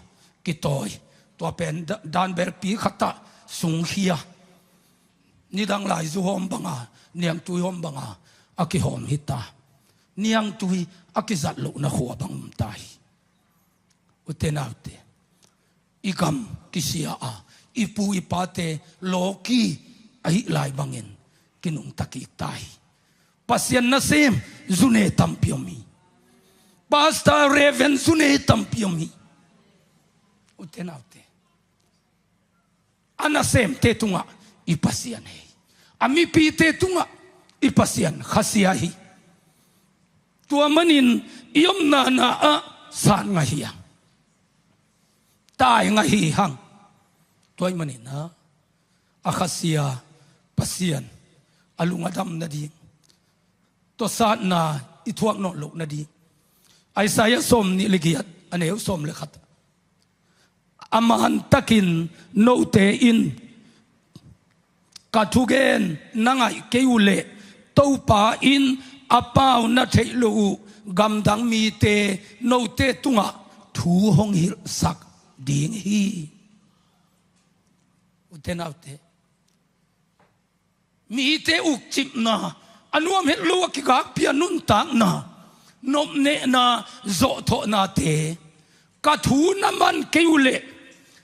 kitawi, tua pen da-, danbelpi khat ah sungkhia, nidang lai zu hawm banga, niangtui hawm banga a kihawm hi ta. Niangtui a kizat lohna khua bang om ta hi." Ute naute, i gam kisia a, i pu i pate lawki ahih lai bangin kinungta kik ta hi. Pasian nasem zu ne tampi om hi. Pastor, Reverend zu ne tampi om hi. Ute naute, a nasemte tungah i Pasian hi. A mipite tungah i Pasian khasia hi. Tua manin i omna na ah san ngah hi hang. Tai ngah hi hang. Tua ahih manin ah, a khasia Pasian a lung a dam nading, tawsatna i thuak nawn loh nading, Isaiah sawmnih le giat, a neu sawm le khat. A man takin note in ka thugen na ngaih kei uh leh, Topa in a pau na theih loh uh gamdang mite note tungah thu hong hilhsak ding hi. Ute naute, mite ukcipna, a nuam het lo a kigakpi a nuntakna, nopnehna, zawhthawhnate, ka thu na man kei uh leh,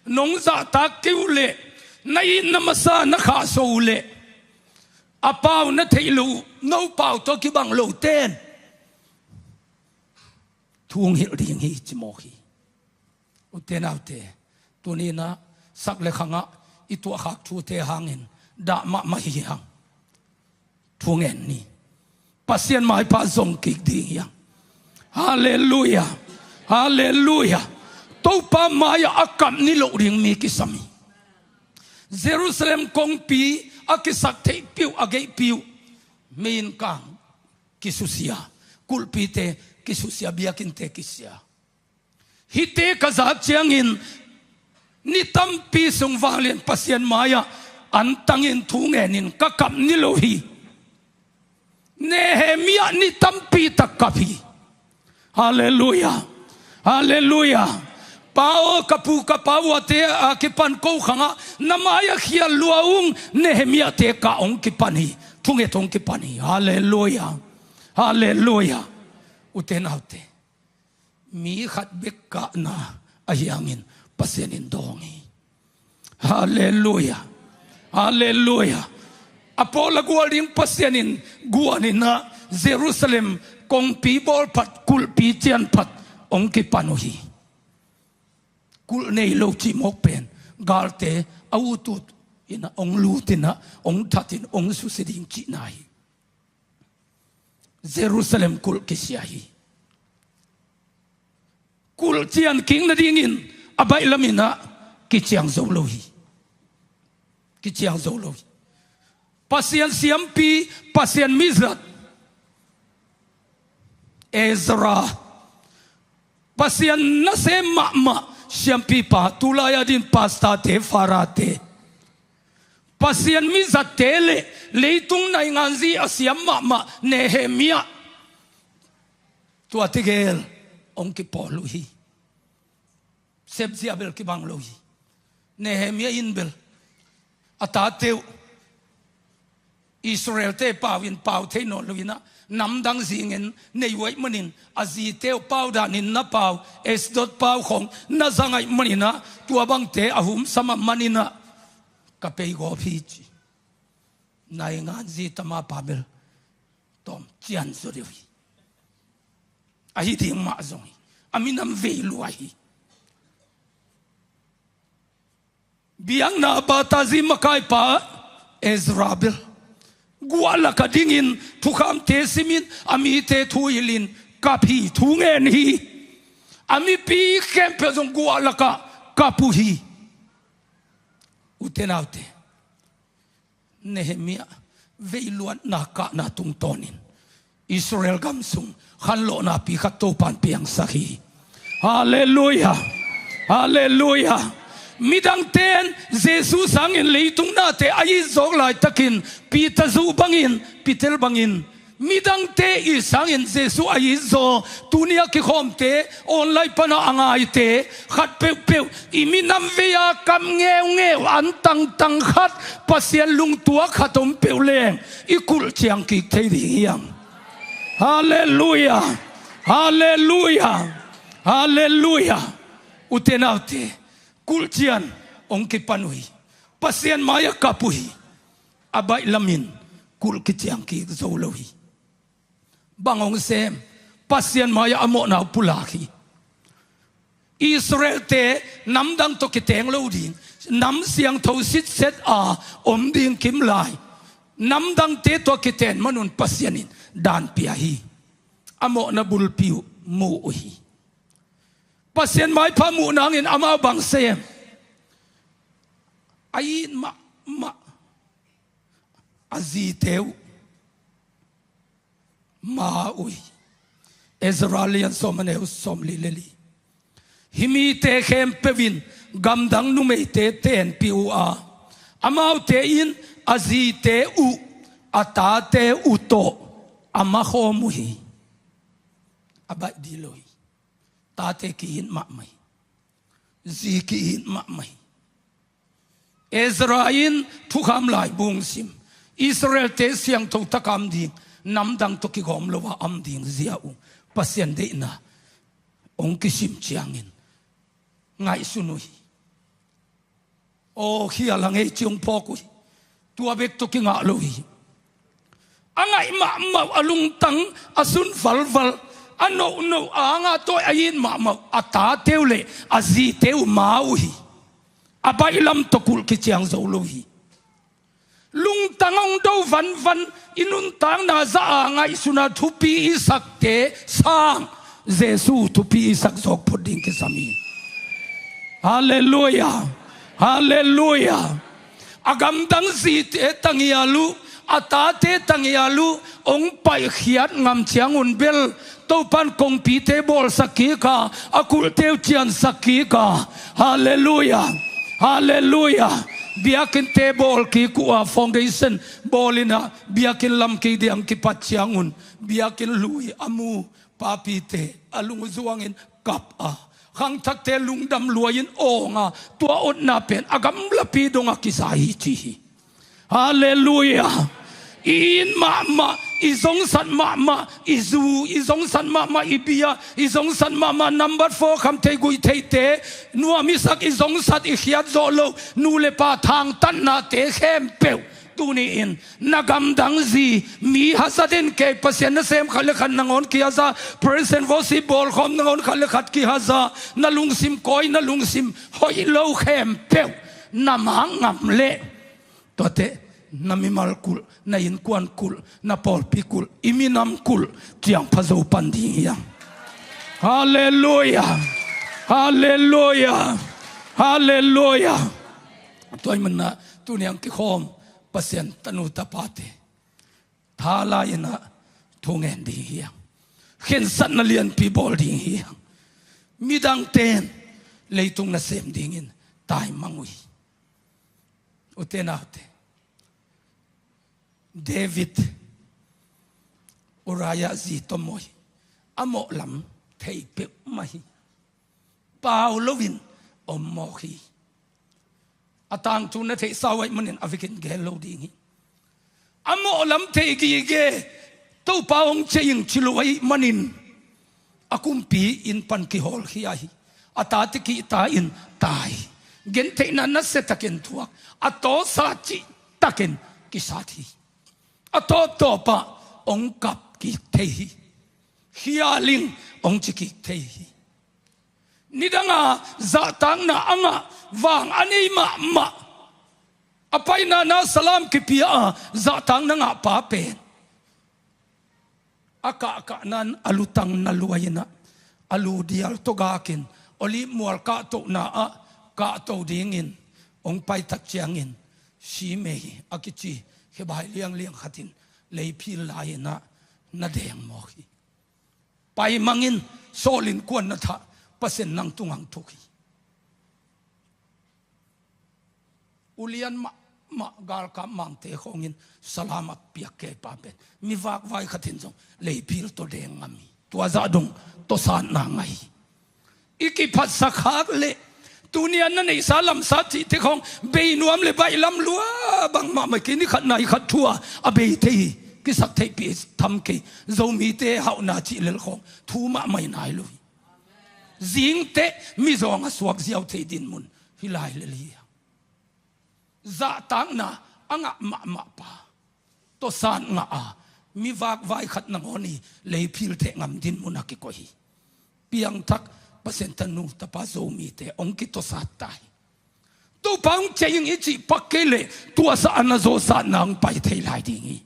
nong zahtak kei uh leh, na itna masa na khahso uh leh, a pau na theih loh uh, no pau tawh kibang lote in thu hong hilh ding hi, ci mawk hi. Ute naute, tuni in ah sak le khangah i tuahkhak thute hangin dah mahmah hi hang. Thu ngen ni. Pasian maipha zong kik ding hi hang. Halleluiah. Halleluiah. Topa mai-ah a kap niloh ding mi kisam hi. Jerusalem kongpi a kisak theihpih uh, a geihpih uh, meiinkang kisusia, kulhpite kisusia, biakinnte kisia. Hihte ka zak ciangin ni tampi sung vanglian Pasian mai-ah antangin thu ngenin ka kap nilo hi. Nehemiah ni tampi tak kap hi. Halleluiah. Halleluiah. Pa aw, ka pu ka pa uate a kipan ko khangah na mai-ah khial lua ung, Nehemiah-te kah hong kipan hi. Thunget hong kipan hi. Halleluiah. Halleluiah. Ute naute, mi khat bek kahna ahi hangin Pasian in dawng hi. Halleluiah. Halleluiah. A pawl a gual ding Pasian in guan in ah Jerusalem kongpi bawl phat, kulhpi cian phat hong kipan uh hi. Kulh nei lo cih mawk pen galte a utut in ah hong lut in ah hong that in hong susia ding cihna hi. Jerusalem kulh kisia hi. Kulh cian kik nadingin a baihlam in ah kiciang zo lo hi. Kiciang zo lo hi. Pasian siampi, Pasian mizat, Ezra, Pasian nasem mahmah siampipa, tulai-a din pastor-te, father-te, Pasian mizatte le leitung nainganzi a siam mahmah Nehemiah, tuate gel hong kipawl uh hi. Sepzia bel kibang lo hi. Nehemiah in bel a tate uh Israel-te pau in pau thei nawn lo in ah, namdang zingin nei uh ahih manin, a zite uh pau danin na pau, Ashdod pau khong na zang ahih manin ah, tua bangte a humsa mahmah in ah, ka pei gawp hi ci. Naingan zi tama pa bel tawm cian zaw deuh hi. Ahi ding mah zong hi. A minam vei lua hi. Biakna batazi makaipa Ezra bel guah lakah dingin thukhamte simin, a mite thu hilhin kap hi, thu ngen hi. A mipi khempeuh zong guah lakah kap uh hi. Ute naute, Nehemiah veiluatna kahna tungtawnin Israel gam sung khanlawhna pi khat Topan piangsak hi. Halleluiah. Halleluiah. Midangte in Jesu sangin leitung nate a it zawk laitakin Peter zuh bangin, Peter bangin, midangte it sangin Jesu a it zaw, tuni a kikhawmte, online pana a ngaite khat peuhpeuh, i minam vei-a kap ngeungeu an tangtang khat, Pasian lungtuak khat om peuh leng i kulh ciang kik thei ding hiam? Halleluiah. Halleluiah. Halleluiah. Ute naute, kulh ciang hong kipan uh hi. Pasian mai-ah kap uh hi. A baih lamin kulh kiciang kik zo lo hi. Bang hong sem? Pasian mai-ah a mawhna uh pulak hi. Israel-te namdang tawh kiteng lo ding, nam siangtho sitset a om ding kimlai, namdangte tawh kiten man un Pasian in daan pia hi. A mawhna bulpi uh mu uh hi. Pasian maipha muh nangin amau bang sem? A it mahmah a zite uh ma uh hi. Ezra lian sawm, a neu sawmli le li. Hih mite khempeuh in gamdang numeite tenpih uh a, amaute in a zite uh, a tate uh tawh a makhawm uh hi. A baih dih lo hi. Tate ki-it mahmah hi. Zi ki-it mahmah hi. Ezra in thukham laibu hong sim. Israel-te siangtho taka om ding, namdang tawh kigawm lo a om ding zia uh Pasian deihna hong kisim ciangin ngaihsun uh hi. Aw, khial a ngei ci hong phawk uh hi. Tua bek tawh kingah lo hi. A ngaih mahmah uh, a lungtang a sun valval, a nohnoh a anga tawi a it mahmah uh, a tate uh le a zite uh ma uh hi. A baih lam tawh kulh kiciang zo lo hi. Lungtang hong do vanvan, i nuntakna zah a ngaihsun a thupi i sakte sang Jesu thupi i sak zawk phot ding kisam hi. Halleluiah. Halleluiah. A gamdang zite tangial uh, a tate tangial uh hong paihkhiat ngam ciangun bel Topan kongpite bawlsak kik a, a kulhte uh ciansak kik a. Halleluiah. Halleluiah. Biakinnte bawl kik uh a, foundation bawl in a, biakinn lam kik ding kipat ciangun biakinn lui a mu papite a lungzuangin kap a, khangthakte lungdam lua-in awng a, tua otna pen a gamlapi dongah kisa hi ci hi. Halleluiah. I it mahmah, i zongsat mahmah, i zu, i zongsat mahmah, i bia, i zongsat mahmah, nambat four khamtheih guihtheihte, nuam i sak, i zongsat, i khiat zawh loh, nu le pa thangtatnate khempeuh tuni-in na gamdang zi, mi haza den kei, Pasian nasem khat le khat nangawn kihaza, praise and worship bawlkhawm nangawn khat le khat kihaza, na lungsim kawi, na lungsim hoih lo khempeuh na mak ngam leh, tuate na mimal kulh, na innkuan kulh, na pawlpi kulh, i minam kulh ciangpha zo pan ding hiam? Halleluiah. Halleluiah. Halleluiah. Tua ahih manin ah tuni-in kikhawm Pasian tanu tapate, tha lai-in ah thu ngen ding hiam? Khensatna lianpi bawl ding hiam? Midangte in leitung nasem dingin taimang uh hi. Ute naute, David, Uriah zi tawh mawh hi. A mawh lam thei peuhmah hi. Pau loin om mawk hi. A tangthu na theihsa uh ahih manin a vekin gen lo ding hi. A mawh lam thei gige, Topa hong ciah ing ci lo ahih manin a kumpi inn pan kihawlkhia hi. A tate kihta in tai. Gentheihna nasia takin thuak. A tawsa cihtakin kisat hi. A tawptawpah hong kap kik thei hi. Khial ing hong ci kik thei hi. Nidanga zahtakna a ngah vang a nei mahmah, a paina na salam kipia a zahtakna ngah pa pen a kahkahnan a lutang na luai inah a lu dial tawh gakin Olive mual kahtohna ah kahto dingin hong paitak ciangin Simei a kici khebai liangliang khatin leiphil lai inah na deng mawk hi. Paimangin Saul in kuan na thah, Pasian nang tungah thuk hi. Ulian mahmah galkap mangte khawngin salam a piak kei pa pen mi vakvai khatin zong leiphil tawh deng ngam hi. Tua zah dong tawsatna ngah hi. I kiphatsak khak leh tuni a na neihsa lamsa cihte khawng bei nuam le baih lam lua bangmah mai kei. Ni khat nai khat thu a a bei thei hi. Kisak theihpih tham kei. Zomite hauhna cih lel khawng thu mahmah hi nai lo hi. Zingteh mizawng a suak ziau thei dinmun hi lai lel hi. Zahtakna a ngah mahmah pa tawsat ngah a mi vakvai khat nangawn hi. Leiphil theh ngam dinmun a kikoih hi. Piangthak Pasian tanu tapa Zomite hong kitawsat ta hi. Topa hong ciah ing i cih pak kei leh tuasa a na zawsatna hong pai thei lai ding hi.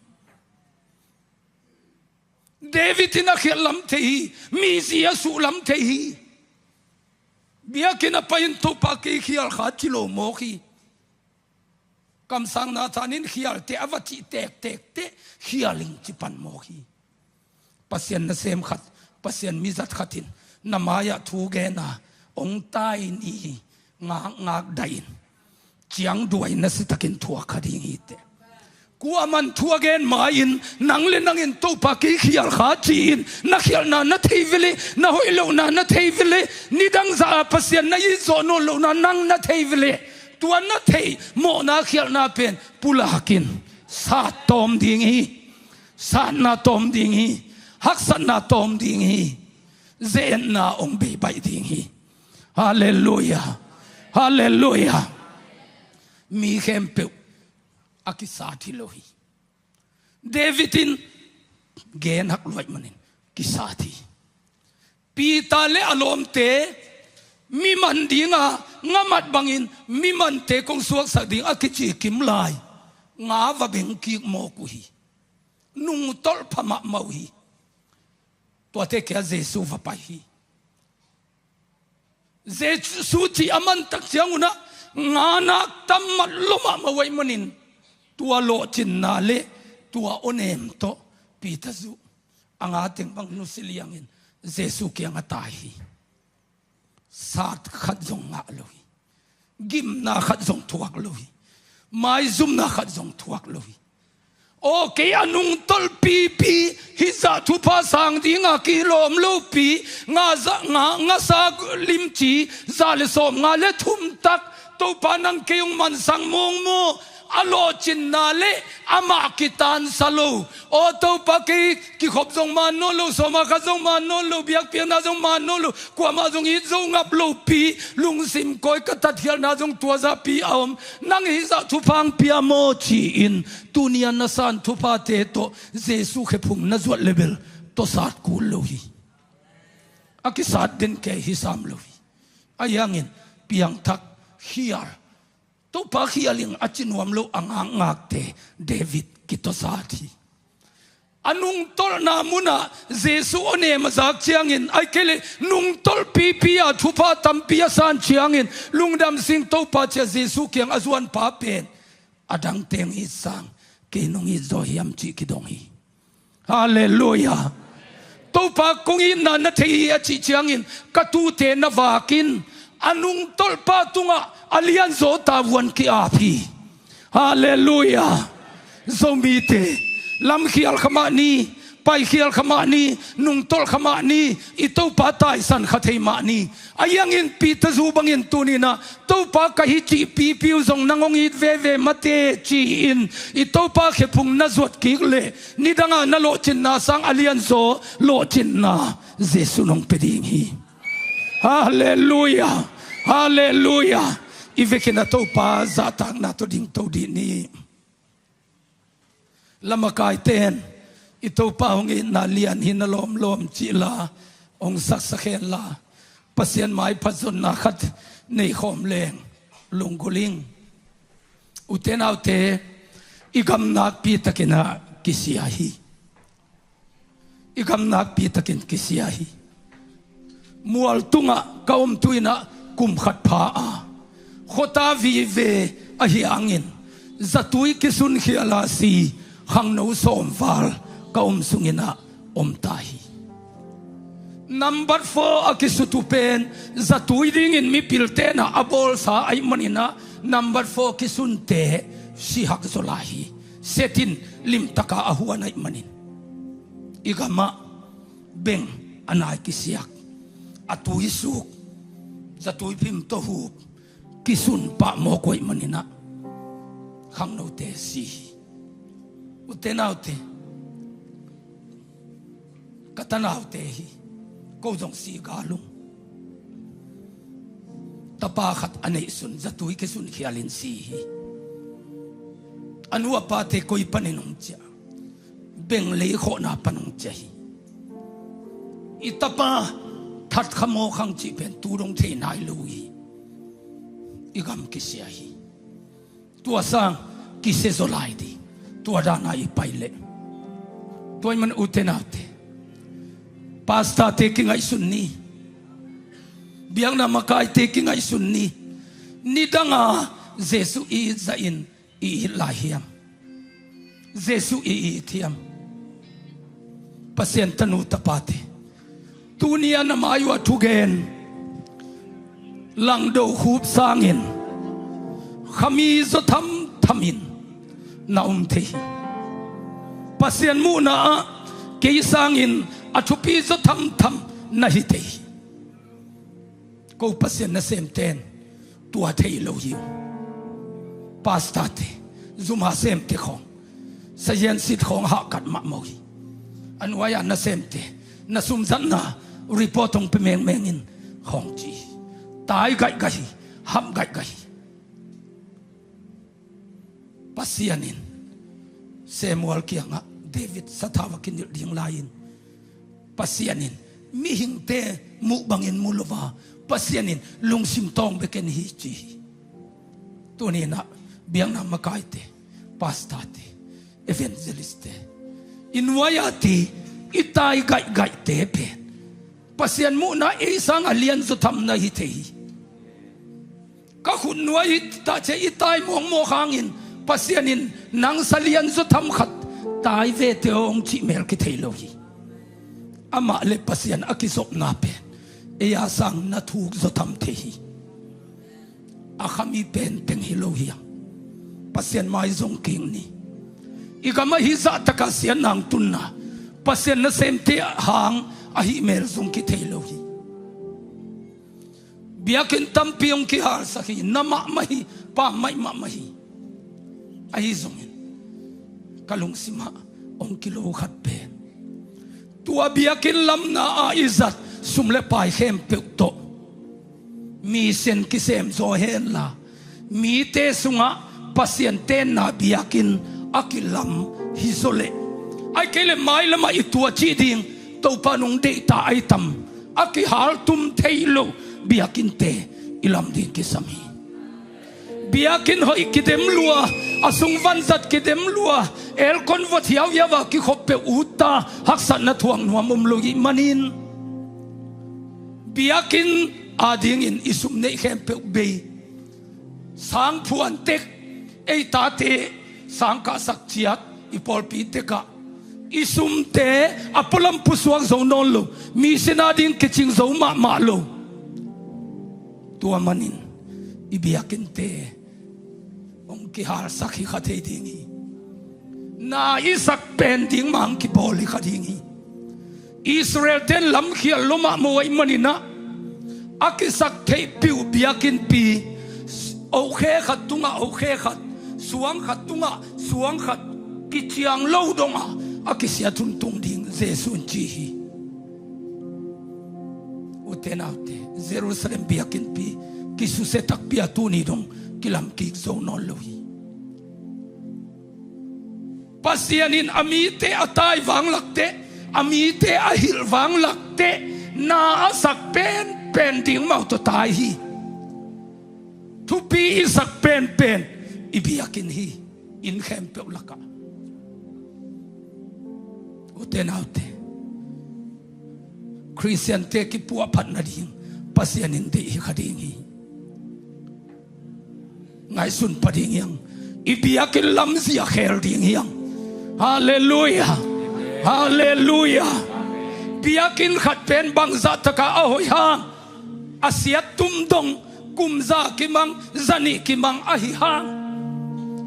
David in a khialh lam thei hi. Mizi a suh lam thei hi. Biakinn a pai in Topa kei khial kha ci lo mawk hi. Kamsang Nathan in khialte a va cih tektek teh khial ing ci pan mawk hi. Pasian nasem khat, Pasian mizat khat in na mai-ah thu gen a hong tai ni ngakngak daih in ciangduai na si takin thuak kha ding hi teh. Kuaman thu a gen ma-in nang le nangin Topa kei khial kha ci-in na khialhna na thei veleh, na hoih lohna na thei veleh, nidang zah a Pasian na it zawh nawn lohna nang na thei veleh, tua na theih mawhna khialhna pen pulakin sat tawm ding hi. Satna tawm ding hi. Haksatna tawm ding hi. Ze-etna hong bei baih ding hi. Halleluiah. Halleluiah. Mi khempeuh a kisat hi lo hi. David in gen hak luaih manin kisat hi. Peter le a lawmte mi man dinga nga mat bangin mi mante kong suaksak ding a kici kim lai nga va beng kik mawk uh hi. Nungtolh pha mahmah uh hi. Tuate kia Jesu va pai hi. Jesu cih a mantak ciangunah nganak tam mat lua mahmah uh ahih manin tua lawhcinna le tua awnem tawh Peter zuh a nga teng bang nusia liangin Jesu kiangah tai hi. Sat khat zong ngah lo hi. Gimna khat zong thuak lo hi. Maizumna khat zong thuak lo hi. Aw kei a nungtolh pipi hih zah thupha sang dinga kilawm lopi nga za nga ngasa limci za le sawm nga le thum tak Topa nang kei hong mansang mawngmaw a lawhcinna le amah kitansa lo. Aw Topa kei kikhop zong man nawn lo, sawma khat zong man nawn lo, biakpiakna zong man nawn lo, kuamah zong it zo ngap lopi lungsim kawi ka tatkhialhna zong tua zahpi a om. Nang hih zah thupha hong pia maw ci-in tuni a na san thuphate tawh Jesu khephung na zuat le bel tawsat kul lo hi. A kisat den kei hi sam lo hi. Ahi hangin piangthak khial Topa khial ing a ci nuam lo a ngakngakte David kitawsat hi. A nungtolhna munah Jesu awnem a zak ciangin ahih kei leh nungtolh pipi a thupha tampi a san ciangin lungdam sing Topa ci-a Jesu kiang a zuan pa pen a dangte hong it sang kei nong it zaw hiam cih kidong hi. Halleluiah. Topa kong itna na thei hi a cih ciangin ka tuute na vakin a nungtolhpa tungah a lianzaw tavuan ki-ap hi. Halleluiah. Zomite lamkhial khamah ni paikhial kha mah ni, nungtolh kha mah ni, i Topa taisan kha thei mah ni. Ahi hangin Peter zu bangin tuni-in ah, Topa ka hi cih pipi uh zong nang hong it veve mate ci-in i Topa khephung na zuat kik leh, nidanga na lawhcinna sang a lianzaw lawhcinna Jesuh in hong pia ding hi. Halleluia. Halleluia. I vekin a Topa zahtakna tawh dingto dih ni. Lamakaite in i Topa hong itna lian hi na lawmlawm cih la hong saksak hen la, Pasian maipha zonna khat nei khawm leng lunggulh ing. Ute naute, i gam nakpi takin ah kisia hi. I gam nakpi takin kisia hi. Mual tungah ka om tu-in ah kum khat pha a, khuata vive ahi hangin zatui kisun khial a si khangno sawm val ka om sungin ah om ta hi. Nambat four a kisut uh pen zatui dingin mipilte in ah a bawlsa ahih manin ah, nambat four kisunte sihak zaw lai hi. Setin limtaka a huan ahih manin, i gamah beng a nai kisiak, a tui suk, zatui phim tawh hup, kisun pah mawk uh ahih manin ah khangnote si hi. Ute naute, ka tanaute hi, ko zong si gal ung. Tapa khat a neihsun zatui kisun khialin si hi. A nu a pate koi panin hong ciah? Beng lei khawhna pan hong ciah hi. I tapa that kha mawk hang cih pen tu dong thei nai lo hi. I gam kisia hi. Tua sang kisia zaw lai ding. Tua dana i pai leh, tua ahih man ute naute, pastorte kingaihsun ni. Biakna makaite kingaihsun ni. Nidanga Jesuh i it zahin i it lai hiam? Jesuh i it hiam? Pasian tanu tapate, tuni-a na mai uh a thugen, langdo khup sangin khami zaw thamthamin na om thei hi. Pasian muhna ah kei sangin a thupi zaw thamtham na hi thei hi. Ko Pasian nasemte in tua thei lo hi uh. Pastorte, zuma semte khawng, saziansit khawng hahkat mahmah uh hi. A nuai-a nasemte, na sumzatna report hong pia mengmeng in khawng ci hi. Tai gaihgaih hi, hap gaihgaih hi. Pasian in Samuel kiangah David sathau a kinilh ding lai-in, Pasian in mihingte muh bangin mu lo a, Pasian in lungsim tawng bekin hi ci hi. Tuni-in ah biakna makaite, pastorte, evangelistte, i nuai-a ti, i tai gaihgaihte pen Pasian muhna ei sang a lianzaw tham na hi thei hi. Ka khutnuai hi ta cia i tai mawkmawk hangin Pasian in nang sa lianzaw tham khat tai vete aw hong cih mel kithei lo hi. Amah le Pasian a kizopna pen ei a sang na thuk zaw tham thei hi. A khami pen teng hi lo hi a, Pasian mai zong kik ni. I gam ahi zahtaka siatna hong tunna, Pasian nasemte hang ahi mel zong kithei lo hi. Biakinn tampi hong kihalsak hi, na mahmah hi, pammaih mahmah hi. Ahi zongin ka lungsimah hong kilo khat pen, tua biakinn lamna a i zat sum le pai khempeuh tawh mission kisem zaw henla, mite sungah Pasian tenna biakinn a kilam hi zaw leh, ahih kei leh mailamah i tuacih ding Topa nung deihta ahi tam, a kihaltum thei lo biakinnte i lam ding kisam hi. Biakinn hoih kidem lua, a sung vanzat kidem lua, aircon vot hiauhiau a kikhop peuh utta haksatna thuak nuam om lo ahih manin, biakinn adingin i sum neih khempeuh bei, sang phuan tek, ei tate sang kahsak ciat, i pawlpi tekah i sumte a pualam pusuak zo nawn lo, mission ading kicing zo mahmah lo. Tua manin i biakinnte hong kihalsak hi kha thei ding hi. Na i sak pen ding mah hong kibawl hi kha ding hi. Israel-te in lamkhial lo mahmah ahih manin ah, a kisak theih piuh biakinnpi ohkhe khat tungah ohkhe khat, suang khat tungah suang khat kiciang lo dongah a kisiat hun tung ding Jesuh in ci hi. Ute naute, Jerusalem biakinnpi kisusia takpi a tuni dong kilam kik zo nawn lo hi. Pasian in a mite a tai vanglak teh, a mite a hilh vanglak teh, na a sak penpen ding mah uh tawh tai hi. Thupi i sak penpen i biakinn hi. Inn khempeuh lakah, ute naute, Khristiante kipuahphat nading Pasian in deih hi kha ding hi. Ngaihsun pah ding hi hang. I biakinn lamzia khel ding hi hang. Halleluiah. Halleluiah. Biakinn khat pen bangzah takah a hoih hang, a siat tum dong kum za kimang, za nih kimang ahi hang,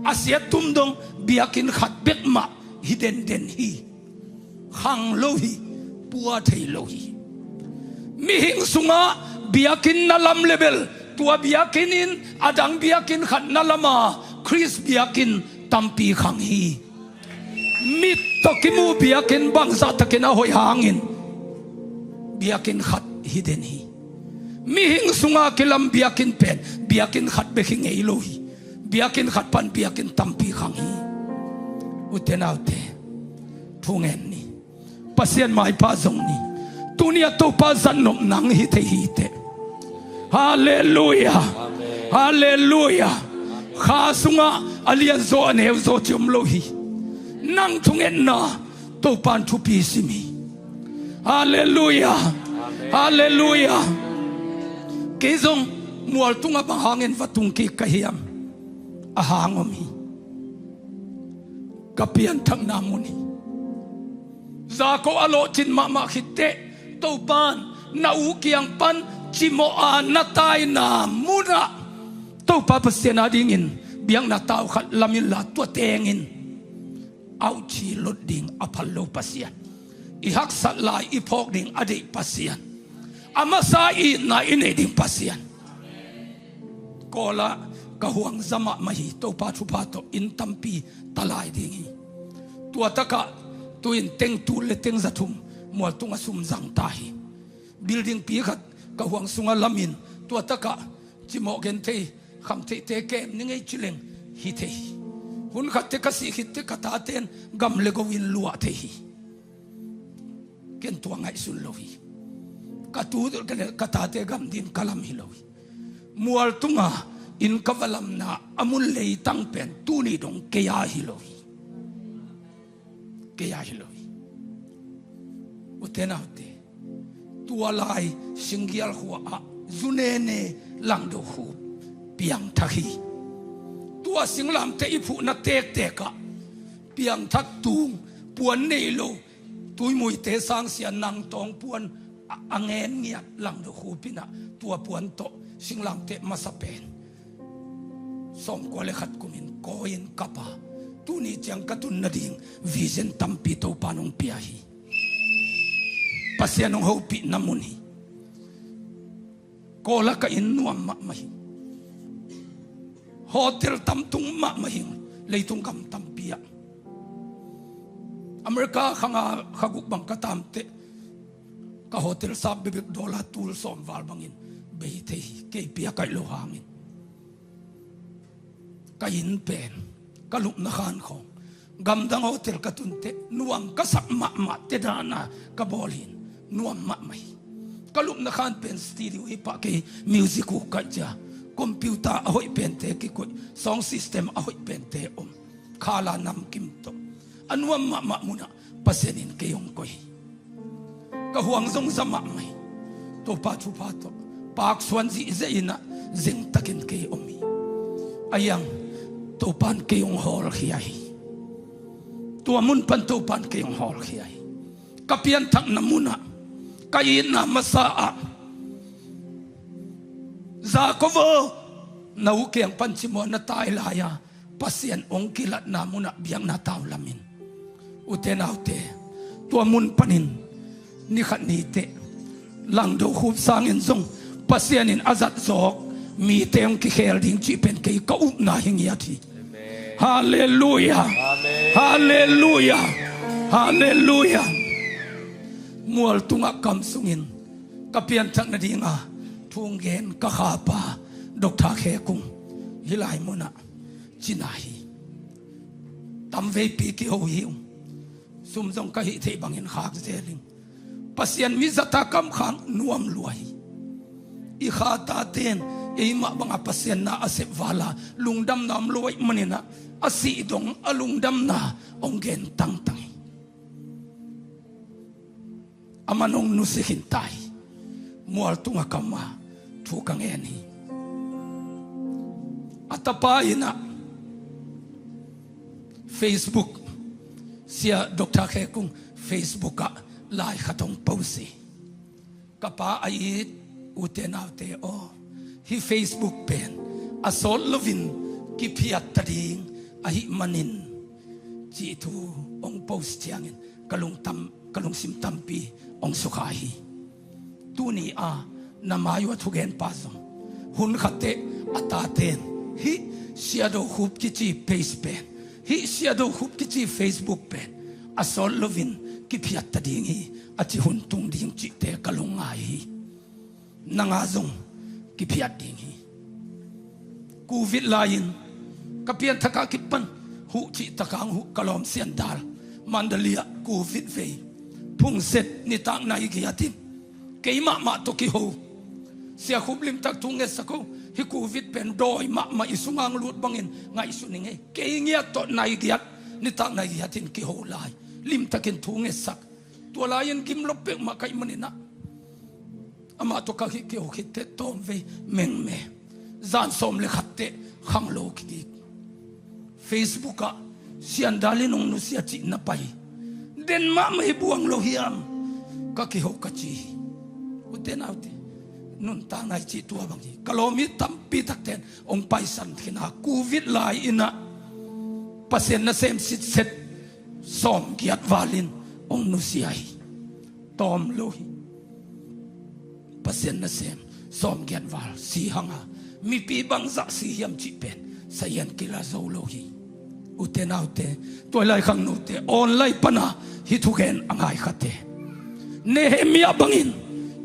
a siat tum dong biakinn khat bek mah hi denden hi. Khang lo hi. Pua thei lo hi. Mihing sungah biakinn na lam le bel, tua biakinn in a dang biakinn khat na lam a, Khrist biakinn tampi khang hi. Mit tawh kimu biakinn bangzah takin a hoih hangin biakinn khat hi den hi. Mihing sungah kilam biakinn pen biakinn khat bek hi ngei lo hi. Biakinn khat pan biakinn tampi khang hi. Ute naute, thungen ni. Pasian maipha zong ni. Tuni a Topa zatnop nang hi thei hi teh. Halleluiah. Halleluiah. Kha sungah a lianzaw a neuzaw ci om lo hi. Nang thungetna Topa in thupi sim hi. Halleluiah. Halleluiah. Kei zong mual tungah bang hangin va tung kik ka hiam? A hang om hi. Ka pianthakna mun hi. Jakob a lawhcin mahmah khit teh, Topa in na u kiang pan cimawh a na taina munah Topa Pasian adingin biakna tau khat lam inla, tua tengin auchi lot ding a phal lo Pasian, i haksat lai i phawk ding a deih Pasian, a masa itna i neih ding Pasian. Kawlah ka huang za mahmah hi, Topa thupha tawh inn tampi ta lai ding hi. Tua takah tu-in teng tul le teng za thum mual tungah sum zang ta hi. Building pi khat ka huang sungah lamin, tua takah cimawh genthei, khamtheihte kem ni ngei ci leng hi thei hi. Hun khat teh ka sih khit teh ka tate in gam le go in luah thei hi. Ken tua ngaihsun lo hi. Ka tu, ka tate gam ding ka lam hi lo hi. Mual tunga inn ka va lamna a mun leitang pen tuni dong kei a hi lo hi. Kei a hi lo hi. Ute naute, tua lai Singgial khua-ah zu nene langdo khu piangthak hi. Tua singlamteh i phuhna tektek ah piangthak tung, puan nei lo, tuimuite sangsia nangtawng puan a, a ngen ngiat langdo khu pinah, tua puan tawh singlamteh masa pen sawmkua le khat kumin kawi-in kap a, tuni ciang ka tun nading vision tampi Topa in hong pia hi. Pasian hong hopihna mun hi. Kawlah ka inn nuam mahmah hi. Hotel tamtung mahmah hi. Leitung gam tampi ah, America kha nga kha guk bang ka tam teh, ka hotel sap bekbek dollar tul sawm val bangin bei thei hi, kei pia kaih lo hangin. Ka inn pen, ka lupna khan khawng, gamdang hotel ka tun teh nuam ka sak mahmah teh, dana ka bawl hi. Nuam mahmah hi. Ka lupna khan pen studio hi pah, kei music uh kaih cia, computer a hoih pente kikoih, sound system a hoih pente om, khala namkim tawh. A nuam mahmah munah Pasian in kei hong koih hi. Ka huang zong za mahmah hi. Topa thupha tawh paksuan zihziah inah zengtakin kei om hi. A iang Topa in kei hong hawlkhia hi. Tua mun pan Topa in kei hong hawlkhia hi. Ka pianthakna munah, ka itna masa ah, Jakob aw, na u kiang pan cimawh na tai lai-a Pasian hong kilatna munah biakna tau lamin, ute naute, tua mun panin ni khat ni teh Langdo Khup sangin zong Pasian in a zat zawk mite hong kikhel ding cih pen kei ka upna hi ngiat hi. Halleluia. Halleluia. Halleluia. Mual tungah kam sungin ka pianthak nadinga thu gen ka khapa Doctor Khe Kung hih lai munah cina hi. Tamveipi kiho hi ung. Sum zong ka hih theih bangin khak zel ing. Pasian mi zata kamkhak nuam lua hi. I khataten eimah banga Pasian na a sep vala lungdamna om lo ahih maninah a sih dong a lungdamna hong gen tangtang hi. Aman hong nusia khinta hi. Mual tunga kama thu ka ngen hi. A tapa inah Facebook, Sia Doctor Khe Kung Facebook ah lai khat hong post hi. Ka pa a it, ute naute aw, hih Facebook pen a sawt loin kiphiat ta ding ahih manin cih thu hong post ciangin ka lungtam, ka lungsim tampi hong sukha hi. Tuni a na mai uh a thugenpa zong hun khatteh a taten hih Sia Do Khup kici page pen, hih Sia Do Khup kici Facebook pen a sawt loin kiphiat ta ding hi, a ci hun tung ding cihte ka lungngai hi. Nanga zong kiphiat ding hi. Covid lai-in ka pianthak a kipan huh cih takang huh ka lawm Sian Dal Mandalay ah Covid vei phungset nitak nai giat in kei mahmah tawh kiho. Sia Khup limtak thu ngetsak o, hih Covid pen dawi mahmah i sunga hong lut bangin ngaihsun ing ei. Kei ngiat tawh nai giat, nitak nai giat in kiho lai. Limtakin thu ngetsak. Tua lai-in gim lo peuhmah ka hih maninah amah tawh ka hih kiho khitteh tawmvei mengme. Zan sawm le khatteh khanglo kigik. Facebook ah Sian Dal in hong nusia cih na pai. Den mahmah hi, buang lo hiam? Ka kiho ka ci hi. Ute naute, nuntakna i cih tua bang hi. Ka lawm i tampi takten hong paisan khin a, Covid lai-inah Pasian nasem sitset sawmgiat val in hong nusia hi. Tawm lo hi. Pasian nasem sawmgiat val si hanga mipi bangzah si hiam cih pen sazian kila zo lo hi. Ute naute, tua lai khangnote online pana hih thugen a ngai khate, Nehemiah bangin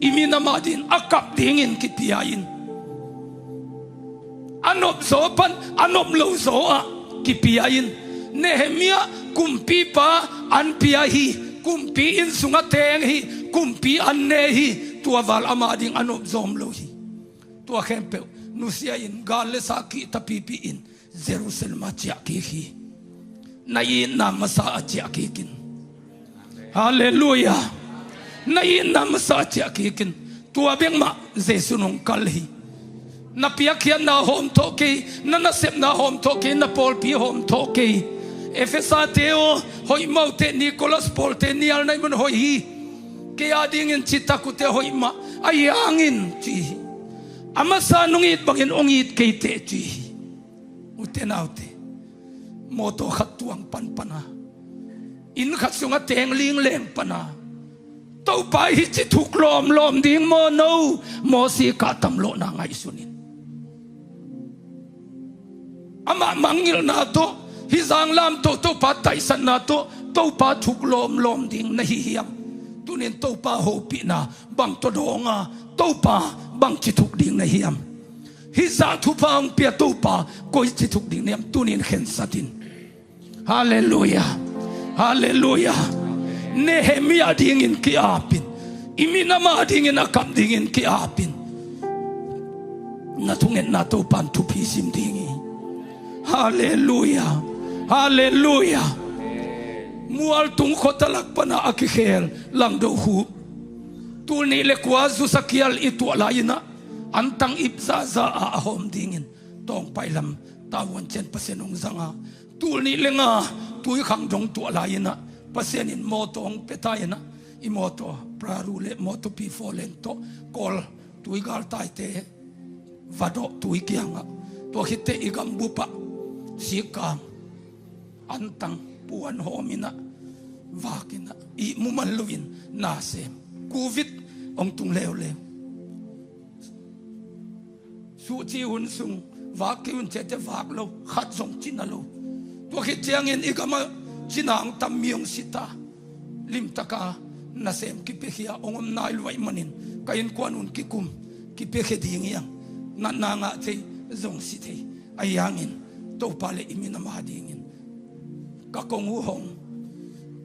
i minam adingin a kap dingin kipia in, a nopzaw pan a noplozaw ah kipia in. Nehemiah kumpipa an pia hi. Kumpi inn sungah teng hi. Kumpi an ne hi. Tua val ama ding a nopzaw om lo hi. Tua khempeuh nusia in gal le sa kihta pipi in Jerusalem ah ciah kik hi. Na itna masa ah ciah kik in. Halleluia. Na itna masa ah ciah kik in. Tua bek mah Jesu in hong kal hi. Na piakkhiatna hawm thawh kei, na nasepna hawm thawh kei, na pawlpi hawm thawh kei. Efesa te aw, hoih mah uh teh, Nicholas Paul te nial na hih man hoih hi. Kei adingin citak uh teh hoih mah, ahi hangin ci hi. A masa nong it bangin hong it kei teh ci hi. Ute naute, mawtaw khat tuang panpana, inn khat sungah teng lingleng pana, Topa hih ci thuk lawmlawm ding maw no? Mosi kahtam lawhna ngaihsun in. Amah mangngilhna tawh, hih zanglam tawh, Topa taisatna tawh Topa thuk lawmlawm ding na hi hiam? Tunin Topa hopihna bang tawh dawnga, Topa bangci thuk ding na hiam? Hih zah thupha hong pia Topa koici thuk ding na hiam? Tunin khensat in. Halleluia. Halleluia. Nehemiah dingin ki-apin, i minam adingin a kap dingin ki-apin. Na thungetna Topan thupi sim ding hi. Halleluia. Halleluia. Mualtung khuata lak pana a kikhel Langdo Khup, tul nih le kua zusa kial i tuah lai-inah antang ip zaza a a hawm dingin Tawngpai lam tavuan cian Pasian hong zanga, tul nih le nga tui khang dong tuah lai-inah Pasian in mawtaw hong pia ta inah, i mawtaw Praru le mawtaw P four leng tawh Kawl tui galtaite vadawh tui kiangah, tua khitteh i gambup ah Sikkang, antang, puan hawm in ah, vak in ah, ihmu man loin na sem. Covid hong tung leuleu. Suhci hun sung vak kei un, ciate vak lo, khat zong cina lo. Tua khit ciangin i gamah cina hong tam, mi hong si ta. Limtaka nasem kipiakhia hong om nai lo ahih manin, ka innkuan un kikum, kipiakhia ding hi hang. Natna ngah thei, zong si thei. Ahi hangin Topa le i minam a dingin ka kong uh hong,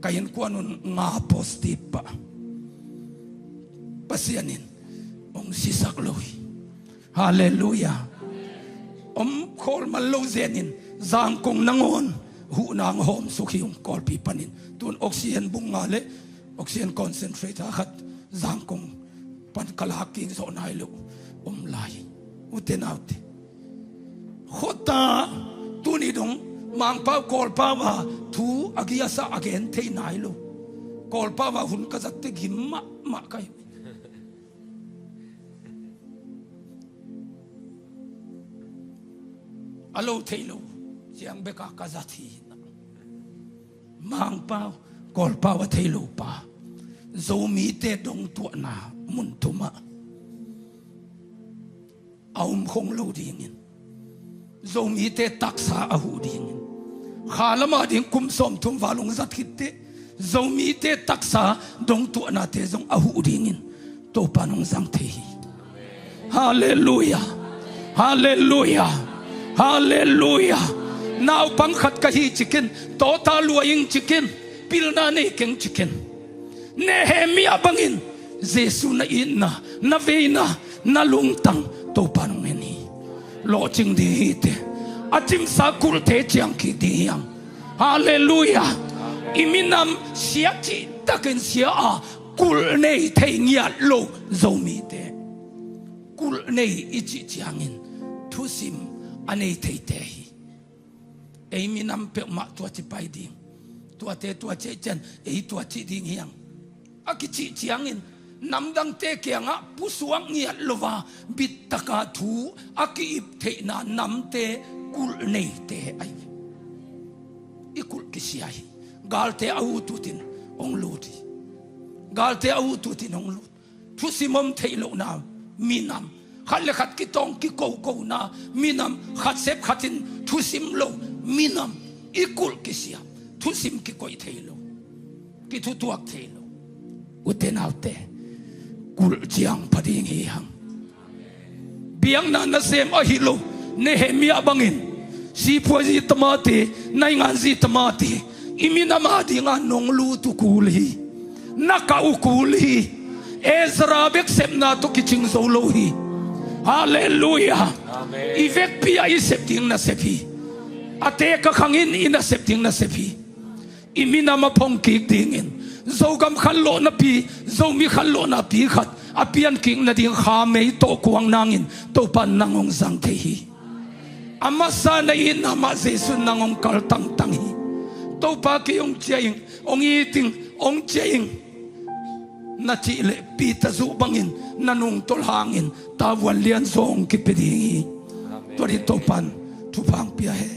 ka innkuan un nga positive pah. Pasian in hong sisak lo hi. Halleluiah. Om khawl man lo zenin Zangkong nangawn huhna hong hawmsuk hi ung, Kawlpi panin. Tun oxygen bung nga le oxygen concentrator khat Zangkong pan ka lak kik zawh nai lo om lai. Ute naute, khuata tuni dong Mangpau Kawlpau a thu a giasa a gen thei nai lo. Kawlpau a hun ka zatte gim mahmah ka hi. A lo thei lo ciang beka ka zat hi. Mangpau Kawlpau a thei lo pa, Zomite dongtuahna mun thumah a om khong lo dingin, Zomite taksa a huh dingin, kha lama ding kum sawmthum val hong zat khitteh Zomite taksa dongtuahnate zong a huh dingin Topa nong zang thei hi. Halleluiah. Halleluiah. Halleluiah. Naupang khat ka hi cikin, tawta luai ing cikin, pilna nei keng cikin, Nehemiah bangin Jesu na itna, na veina, na lungtang Topa nong en hi. Lawhcing ding hi te, a cimsa kulhte ciang kik ding hi hang. Halleluiah. I minam sia cihtakin sia a, kulh nei thei ngiat lo Zomite, kulh nei i cih ciangin thusim a nei theite hi. Ei minam peuhmah tua ci pai ding, tuate tua ci cian ei tua ci ding hi hang. A kicih ciangin namdangte kiangah pusuak ngiat lo a, bittaka thu a ki-ip theihna namte kulh neite ahi. I kulh kisia hi. Galte a ututin hong lut hi. Galte a ututin hong lut. Thusim om theih lohna minam, khat le khat kitawng kikokona minam, khat sep khat in thusim lo minam, i kulh kisia, thusim kikoih thei lo, kithutuak thei lo. Ute naute, kulh ciang pha ding hi hang. Biakna nasem ahi lo Nehemiah bangin, sipuazi tamate, nainganzi tamate, i minam a dinga nong lut uh kul hi. Na kah uh kul hi. Ezra bek sepna tawh kicing zo lo hi. Halleluiah. Amen. I vekpi ah i sep ding nasep hi. A teka khangin i nasep ding nasep hi. I minam a phong kik dingin, Zogam khanlawh napi, Zomi khanlawh napi khat a piankik nading khamei tawh kuang nangin Topa nang hong zang thei hi. A masa na itna mah Jesu nang hong kal tangtang hi. Topa kei hong ciah ing, hong it ing, hong ciah ing na cih leh Peter zuh bangin na nungtolh hangin tavuan lian zaw hong kipia ding hi. Amen. Tua ding Topan thupha hong pia hen.